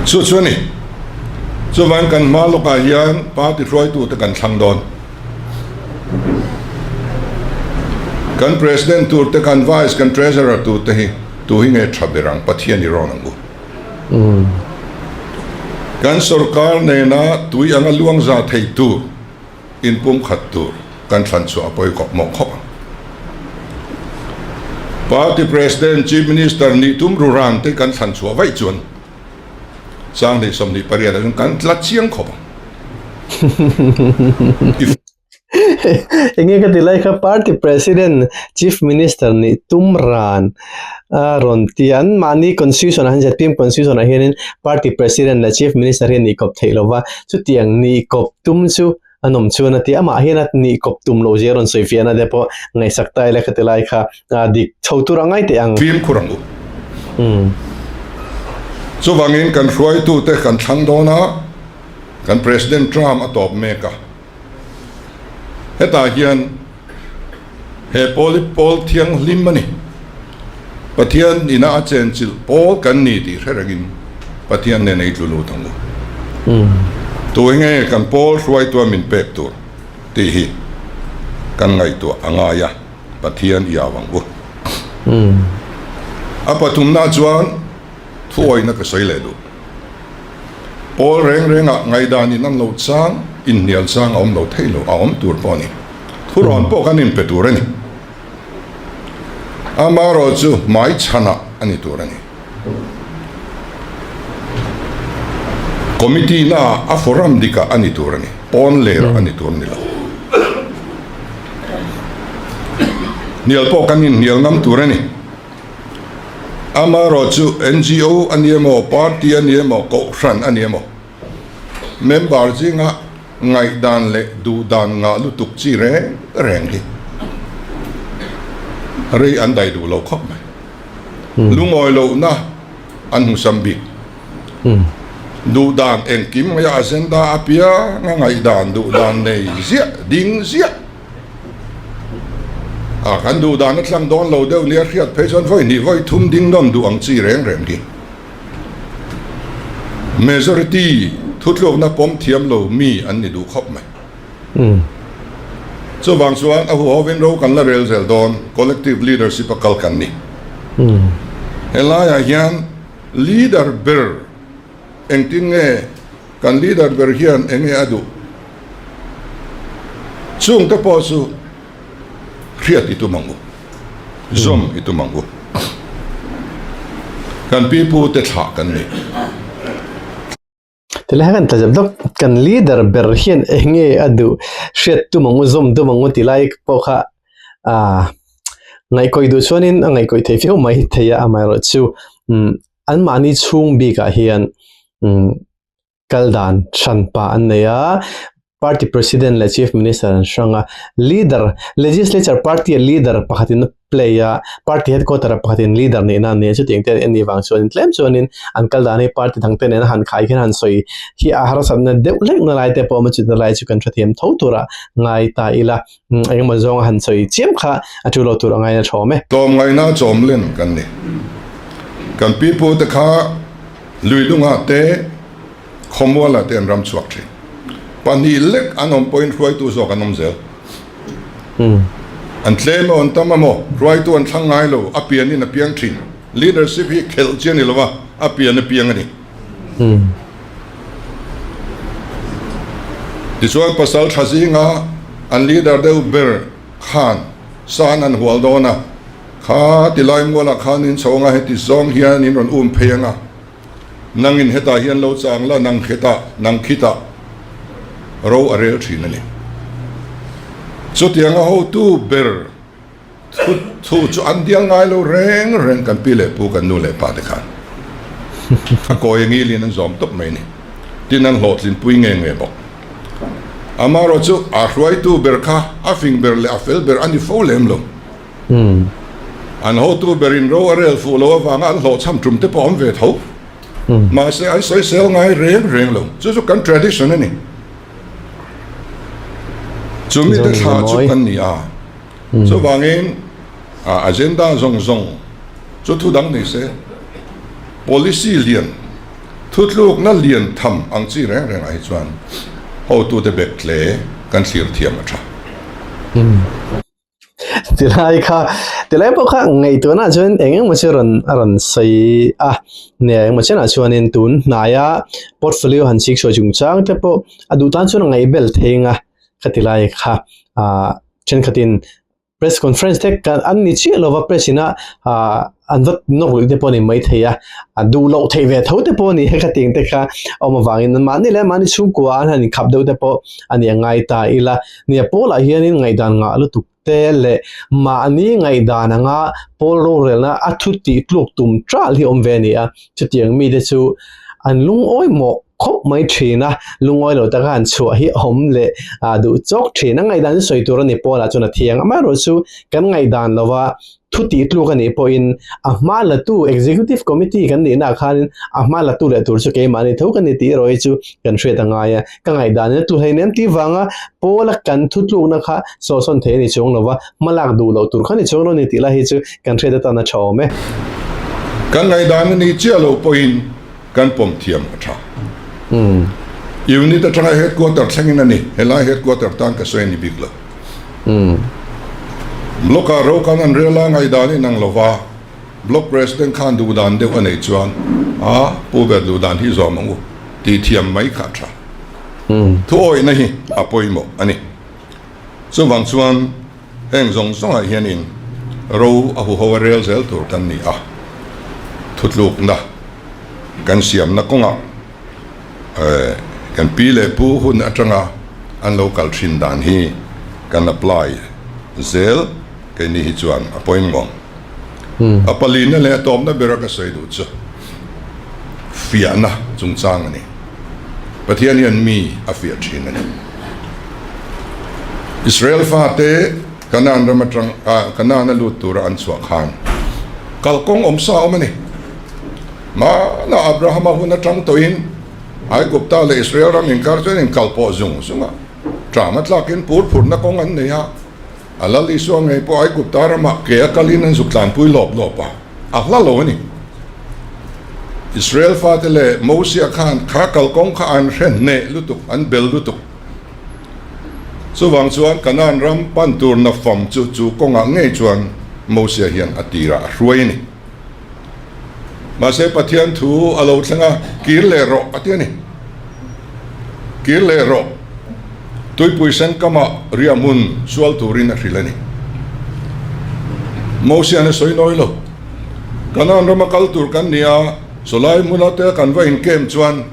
Chu chu a ni. Chuvang kan hma lawkah hian party hruaitute kan thlang dawn. Kan president tur te, kan vice, kan treasurer tur te hi tu hi nge tha ber ang Pathian i rawn ang u. Kan sorkar nena tui anga luang za thei tur. Inpumkhat tur kan thlan chhuah a pawi kawp mawh khawp ang. Party President, Chief Minister nih tum ruran te kan thlan chhuah vaih chuan Sanghnih 28 ah chuan kan tla chiang khawp ang. Enge ka ti lai kha Party President, Chief Minister nih tum ran a rawn ti a, an mahni Constitution ah hian zpm Constitution ah hianin Party President leh Chief Minister hi an nih kawp theih lova, chutiang nih kawp tum chu an awm chuan a ti. Amah hian a nih kawp tum loh zia a rawn sawi fiahna te pawh ngaihsak ta ila ka ti lai kha dik chho tur a ngai teh ang. Fimkhur ang u. Chuvangin kan hruaitute kan thlang dawn a, kan President Trump a tawp mek a. Hetah hian he pawl hi pawl thianghlim a ni. Pathian ina a chenchilh pawl kan ni tih hre rengin Pathian nen ei tlu lut ang u. Tu enge kan pawl hruaitua min pek tur tih hi kan ngaihtuah a ngai a, Pathian i au ang u. A pathumna chuan thuawihna ka sawi leh duh. Pawl reng rengah ngaihdan in an lo chang, inhnial chang a awm lo thei lo, a awm tur pawh a ni. Thurawn pawh kan inpe tur a ni. Amaherawh chu hmaichhanah a ni tur a ni. Committee naah a forum dikah a ni tur a ni, pawn lerah a ni tur a ni lo. Hnial pawh kan inhnial ngam tur a ni. Amaherawh chu NGO a ni emaw, party a ni emaw, kohhran a ni emaw, member zinga ngaihdan leh duhdan ngah lutuk chi reng reng hi. Rei an dai duh lo khawp mai. Lungawi lohna an hmusam bik. Duh dan engkim mai a agenda apiang a ngaihdan duh dan nei ziah ding ziah a kan duh dan a tlang dawn lo deuh nia hriat phei chuan vawi hnih vawi thum ding nawn duh ang chi reng reng hi. Majority thutlukna pawm thiam lo mi an ni duh khawp mai. Chuvang chuan a huhovin ro kan la rel zel dawn, collective leadership a kal kan ni. Helaiah hian leader ber engtin nge kan leader ber hian eng nge a duh? Chungte pawh chu hriat i tum ang u, zawm i tum ang u. Kan pipu te thlah kan ni. Tilai kan tla zep dawk, kan leader ber hian eng nge a duh hriat tum ang u, zawm tum ang u tih lai pawh kha ah ngaihkawih duh chuanin a ngaihkawih thei viau mai thei a, amaherawhchu anmahni chhung bikah hian kal dan hran pah an nei a. Party President leh Chief Minister an hrang a, Leader, Legislature Party-a Leader pakhatin a play a, Party Headquarter-a pakhatin Leader nihna a nei a, chutiang te an nih vang chuanin tlem chuanin an kal dan hi Party dangte nena han khai khian han sawi hi a harsatna deuh hlekna lai te pawh a awm a, chutna lai chu kan hrethiam tho tura ngai ta ila, engemaw zawnga han sawi chiam kha a tu lo tur a ngaina thawm e. Tlawmngaihna chawmlen kan ni. Kan pipute kha lui dungah te Khawmuala te an ram chhuak thin. Pahnih lek an awm pawhin hruaitu zawk an awm zel. An tlem emaw an tam emaw hruaitu an thlang ngai lo, a pianin a piang thin. Leadership hi khelh chi a ni lo va, a pian a piang a ni. Tichuan pasal tha zinga an leader deuh ber khan san an hual dawn a, kha tilai mualah khan in chho anga heti zawng hian in rawn um phei anga, Nangin hetah hian lo chang la, nang hetah, nang khitah ro a rel thin a ni. Chutianga hotu ber thu thu chu an dial ngai lo reng reng kan pi leh pu kan nu leh pa te khan a kawi a ngilin an zawm tawp mai a ni. Tin an hlawhtlin pui nge nge bawk. Amaherawh chu a hruaitu ber kha a fing ber leh a fel ber a ni fo lem lo. An hotu berin ro a rel fuh lo avanga an hlawhchham tum te pawh a awm ve tho. Mahse an sawisel ngai reng reng lo. Chu chu kan tradition a ni. Chu mite thla chu kan ni a. Chuvangin agenda zawng zawng chu thu dang ni se. Policy lian, thutlukna lian tham ang chi reng rengah hi chuan hotute bek hle kan thlir thiam a tha. Tilai kha tilai pawh kha ngaihtuahna ah chuan eng emaw chu rawn a rawn sawi a nia engemaw chenah chuanin tun hnaia portfolio han chik chhuah chungchang te pawh a duh tan chuan a ngaihbel thei ang a ka ti lai kha ah thenkhatin press conference te kan an ni chiah lova press ina ah an va nawk luih te pawh a ni maithei a a duh loh theih ve tho te pawh a ni a ka tih ang te kha a awm avangin mahni leh mahni chhungkua an han inkhap deuh te pawh a ni a ngai ta ila. Nia Paul-ah hianin ngaihdan ngah lutuk te leh mahni ngaihdan anga Paul rorelna a thu tih tluk tum ṭal hi awm ve a ni a, chutiang mite chu an lungawi mawh khawp mai ṭhin a, lungawi lo taka han chhuah hi a awm leh duh chawk ṭhin. A ngaihdan chu sawi tur a ni Paul-ah chuan a thiang. Amaherawhchu kan ngaihdan lova Thu tih tluk a nih pawhin a hma latu Executive Committee kan nihna ah khanin a hma latu leh tur chu keimahni tho kan ni tih erawh hi chu kan hriat a ngai a. Ka ngaihdanin a tlu hleinem em tih vanga Paula kan thu tlukna kha sawhsawn thei a ni chuang lo va, hma lak duh loh tur kha ni chuang lo a ni tih lai hi chu kan hriat atan a tha awm e. Kan ngaihdan a nih chiah loh pawhin kan pawm thiam a tha. Unit atanga headquarter thlengin a ni, helai headquarter tan ka sawi a ni bik lo. Block ah ro kan an rel a ngaihdan in ang lova, Block President khan duhdan deuh a neih chuan a pu ber duhdan hi zawm ang u tih thiam mai kha a tha. Thuawihna hi a pawimawh a ni. Chuvang chuan heng zawng zawngah hianin ro a huho a rel zel tur kan ni a, thutlukna kan siamna kawngah Kan pi leh pu hun atanga an lo kal thin dan hi kan apply zel keini hi chuan a pawimawh. A palina leh a tawpna bera ka sawi duh chu fiahna chungchang a ni. Pathian hian mi a fiah thin a ni. Israel fate. Kanaan ram atang Kanaan a lut tura an chhuah khan kalkawng awm sa awm a ni. Hmana Abrahama hun atang tawhin Aigupta leh Israel ram inkar chuan inkal pawh zung zung a, ṭam a tlakin pur phurna kawng an nei a, a Lal Isua ngei pawh Aigupta ramah ke a kalin an zuk tlanpui lawp lawp a, a hla lo a ni. Israel fate leh Mosia khan kha kalkawng kha an hre hneh lutuk, an bel lutuk. Chuvang chuan Kanaan ram pan tur nafam chu chu kawngah ngei chuan Mosia hian a tirah a hruai a ni. Mahse Pathian thu a lo thleng a, kir leh rawh a ti a ni. Kir leh rawh, tuipui sen kamah riah hmun sual turin a hrilh a ni. Mosian a sawi nawi lo. Kanaan rama kal tur kan ni a, sawlai hmuna te kan va inkem chuan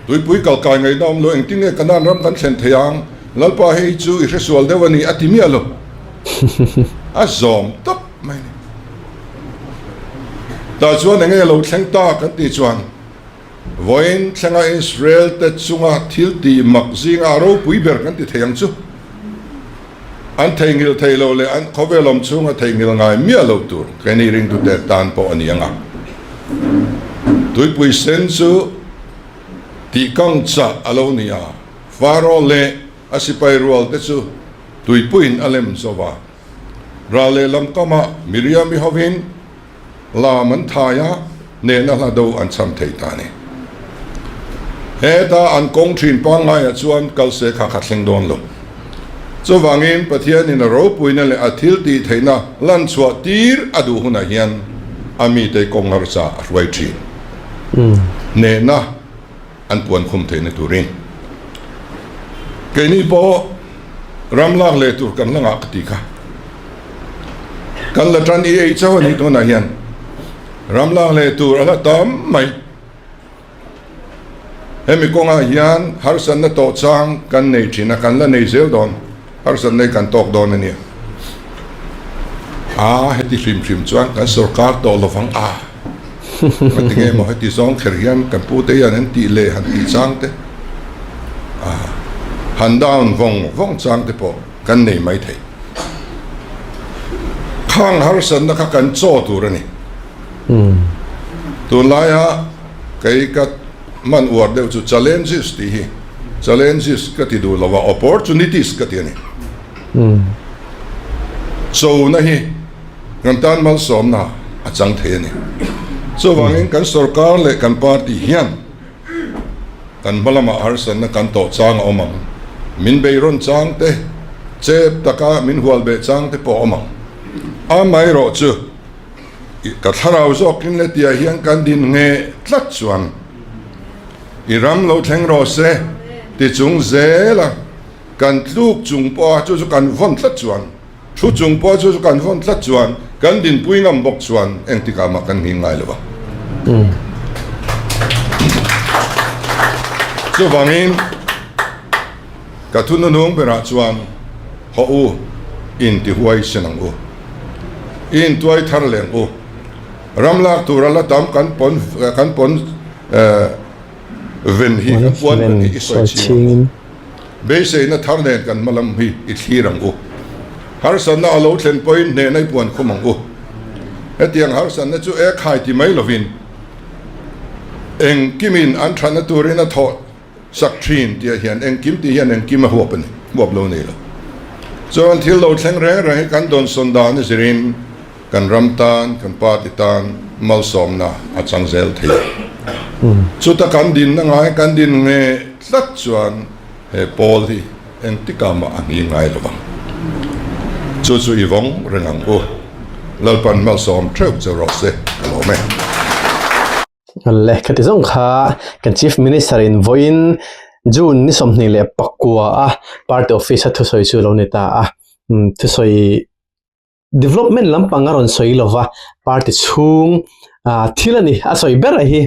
Tuipui kal kai ngaihna awm lo, engtin nge Kanaan ram kan thlen thei ang? Lalpa hei chu i hresual deuh a ni a ti miah lo. A zawm tawp mai a ni. Tah chuan enge lo thleng ta kan tih chuan vawiin thlenga Israel te chunga thil tih mak zinga a ropui ber kan ti thei ang chu. An theihnghilh thei lo leh an khawvel awm chhunga theihnghilh ngai miah lo tur keini ringtute tan pawh a ni ang a. Tuipui sen chu tihkang chah a lo ni a, Faro leh a sipai rual te chu tuipuiin a lem zo va. Ral lehlam kamah Miriam-i hovin Lam an thai a, hnehna hla do an cham thei ta a ni. Heta an kawng thin pangngaiah chuan kal se kha kha thleng dawn lo. Chuvangin Pathianin a ropuina leh a thil tih theihna lan chhuah tir a duh hunah hian a mite kawng harsa a hruai thin. Hnehna an puan khum theihna turin keini pawh ram lak leh tur kan la ngah ka ti kha. Kan la tan i ei chauh a nih tunah hian ram lak leh tur a la tam mai. Hemi kawngah hian harsatna tawh chang kan nei thin a, kan la nei zel dawn, harsatna hi kan tawk dawn a nia. A heti hrim hrim chuan kan sorkar tawh lovang a, ka ti nge maw heti zawng kher hian kan pute hian an tih leh han tih chang te, a han down vawng vawng chang te pawh. Kan nei mai thei. Khang harsatna kha kan chaw tur a ni. Tunlaia kei ka hman uar deuh chu challenges tih hi, challenges ka ti duh lo a, opportunities ka ti a ni. Chona hi kan tan malsawmna a chang thei a ni. Chuvangin kan sorkar leh kan party hian Kan hma lamah harsatna kan tawh chang a awm ang. Min beirawn chang te, chep taka min hual beh chang te pawh a awm ang. Amaherawh chu, ka thlarau zawkin le tiah hian kan din nge tlat chuan i ram lo thleng rawh se ti chung zela kan tluk chung pawha chu chu kan vawn tlat chuan, Thu chung pawh chu chu kan vawn tlat chuan kan dinpui ngam bawk chuan engtikah mah kan nghing ngai lo va. Chuvangin ka thu hnuhnung berah chuan haw u intihuai sen ang u, i intuai thar leh ang u, ram lak tura la tam kan pawn kan pawn ven hi kan puan ven hi i sawi ching ang u. Beiseina thar nen kan hma lam hi i thlir ang u. Harsatna a lo thlen pawhin hnehna i puan khum ang u. Hetiang harsatna chu e khai ti mai lovin engkimin an thatna turin a thawh sak thin tih ah hian engkim tih hian engkim a huap a ni, huap lo nei lo. Chuan thil lo thleng reng reng hi kan dawnsawn dan a zirin Kan ram tan, kan party tan malsawmna a chang zel thei a. Chuta kan dinna ngai kan din nge tlat chuan he pawl hi engtikah mah a hni ngai lo vang. Chu chu i vawng reng ang u. Lalpan malsawm theuh che rawh se ka lawm e. Le khati zawng kha kan Chief Minister in vawiin June ni 29 a party office a thusawi chu lo ni ta a. Thusawi Development lampang a rawn sawi lova, party chhung ah thil a ni a sawi ber a hi.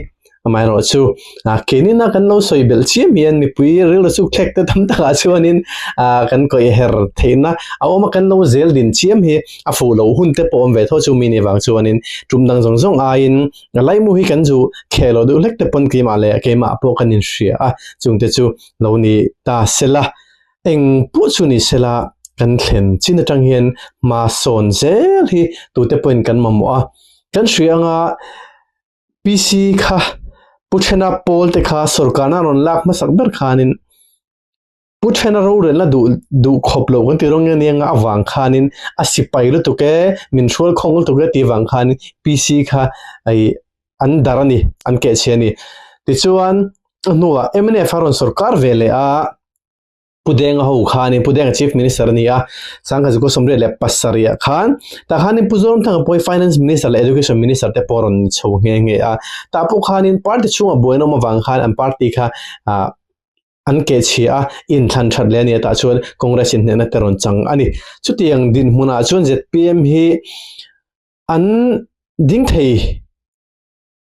Amaherawh chu ah keinin a kan lo sawi belh chiam hian mipui rilru chu thlek te tam takah chuanin ah kan kawih her theihna a awm a, kan lo zel din chiam hi a fuh loh hun te pawh awm ve tho chu mi nih vang chuanin tum dang zawng zawng aiin laimu hi kan zu khel loh deuh hlek te pawn keimah leh keimah pawh kan inhria a, chungte chu lo ni ta sela. Eng pawh chu ni sela. kan thlen chin atang hian hma sawn zel hi tute pawhin kan mamawh a. Kan hria anga PC kha Pu Thena pawl te kha sawrkarna rawn lak hmasak ber khanin Pu Thena rorelna duh duh khawp lo kan tih rawng nge nia nga avang khanin a sipai lutuk e, min hrual khawng lutuk e tih vang khanin PC kha ih an dar a ni, an kehchhe a ni. Tichuan a hnuah mnf a rawn sawrkar ve leh a. Pu Denga ho khanin Pu Denga Chief Minister a ni a, Sangha Zukua 77 ah khan tah khanin Pu Zoramthanga pawh hi Finance Minister leh Education Minister te pawh a rawn ni chho nghe nghe a, tah pawh khanin party chhungah buaina awm avang khan an party kha ah an kehchhia a, inthlan that leh a ni a tah chuan Congress in hnehna te rawn chang a ni. Chutiang dinhmunah chuan zpm hi an ding thei.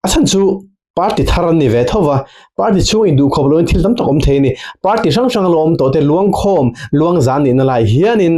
A chhan chu party thar an ni ve tho va, party chhung induh khawp loin thil tam tak awm thei a ni. Party hrang hrang a lo awm tawh te luangkhawm, luangzan nihna lai hianin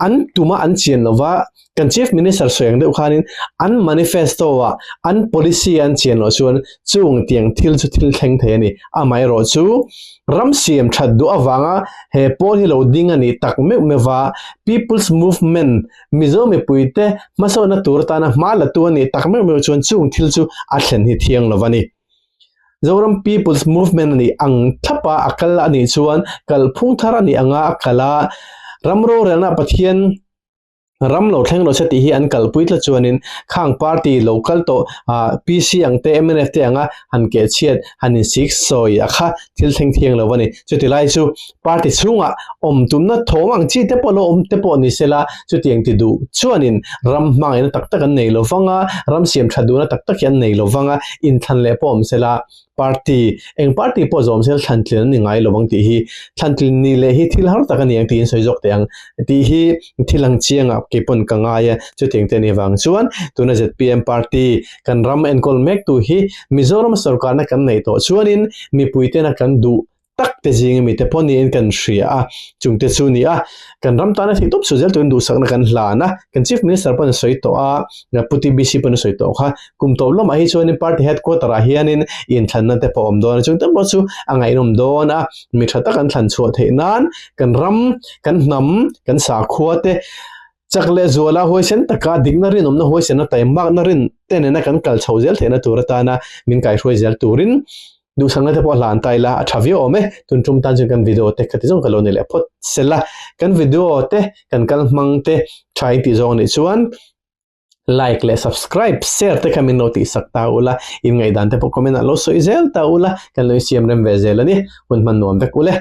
an tuma an chian lo va, kan Chief Minister sawi ang deuh khanin an manifesto ah an policy an chian loh chuan chung tiang thil chu thil thleng thei a ni. Amaherawh chu ram siam that duh avanga he pawl hi lo ding a nih tak meuh meuh va, People's Movement Mizo mipuite hmasawnna tur atana hma la tu a nih tak meuh meuh chuan chung thil chu a thlen hi thiang lo a ni. Zoram People's Movement a nih ang thlapa a kal a nih chuan kalphung thar a nih anga a kal a, ram rorelna Pathian ram lo thleng lo se tih hi an kalpui tlat chuanin khang party lo kal tawh PC ang te mnf te anga han kehchhiat han insik sawi a kha thil thleng thiang lo a ni. Chuti lai chu party chhungah awm tumna thawm ang chi te pawh lo awm te pawh ni sela, chutiang ti duh chuanin ram hmangaihna tak tak an nei lo vang a, ram siam tha duhna tak tak hi an nei lo vang a, inthlan leh pawh awm sela, party eng party pawh zawm sela thlantlin an ni ngai lo vang tih hi thlantlin ni leh hi thil har tak a ni ang tiin sawi zawk teh ang tih hi thil ang chiangah keipawn ka ngai a, chutiang te a nih vang chuan tuna zpm party kan ram enkawl mek tu hi Mizoram sorkarna kan neih tawh chuanin mipuitena kan duh tak te zinga mite pawh niin kan hria a, chungte chu ni a, kan ram tana theih tawp chhuah zel turin duhsakna kan hlan a, kan Chief Minister pawn a sawi tawh a, Pu TBC pawn a sawi tawh kha, kum tawp lamah hi chuanin party headquarter ah hianin inthlanna te pawh a awm dawn a, chungte pawh chu a ngaihnawm dawn a, mi tha tak an thlan chhuah theih nan kan ram, kan hnam, kan sakhua te Chak leh zuala huaisen taka dikna rinawmna huaisenna taimakna rin te nena kan kal chho zel theihna tur atana min kaihruai zel turin duhsakna te pawh hlan ta ila a tha viau awm e. Tun tum tan chuan kan video te khati zawng ka lo nei leh phawt sela. Kan video te kan kal hmang te tha in tih zawng anih chuan like leh subscribe share te kha min lo tihsak ta ula in ngaihdan te pawh comment ah lo sawi zel ta ula kan lo insiam rem ve zel a ni. Hun hman nuam vek ule.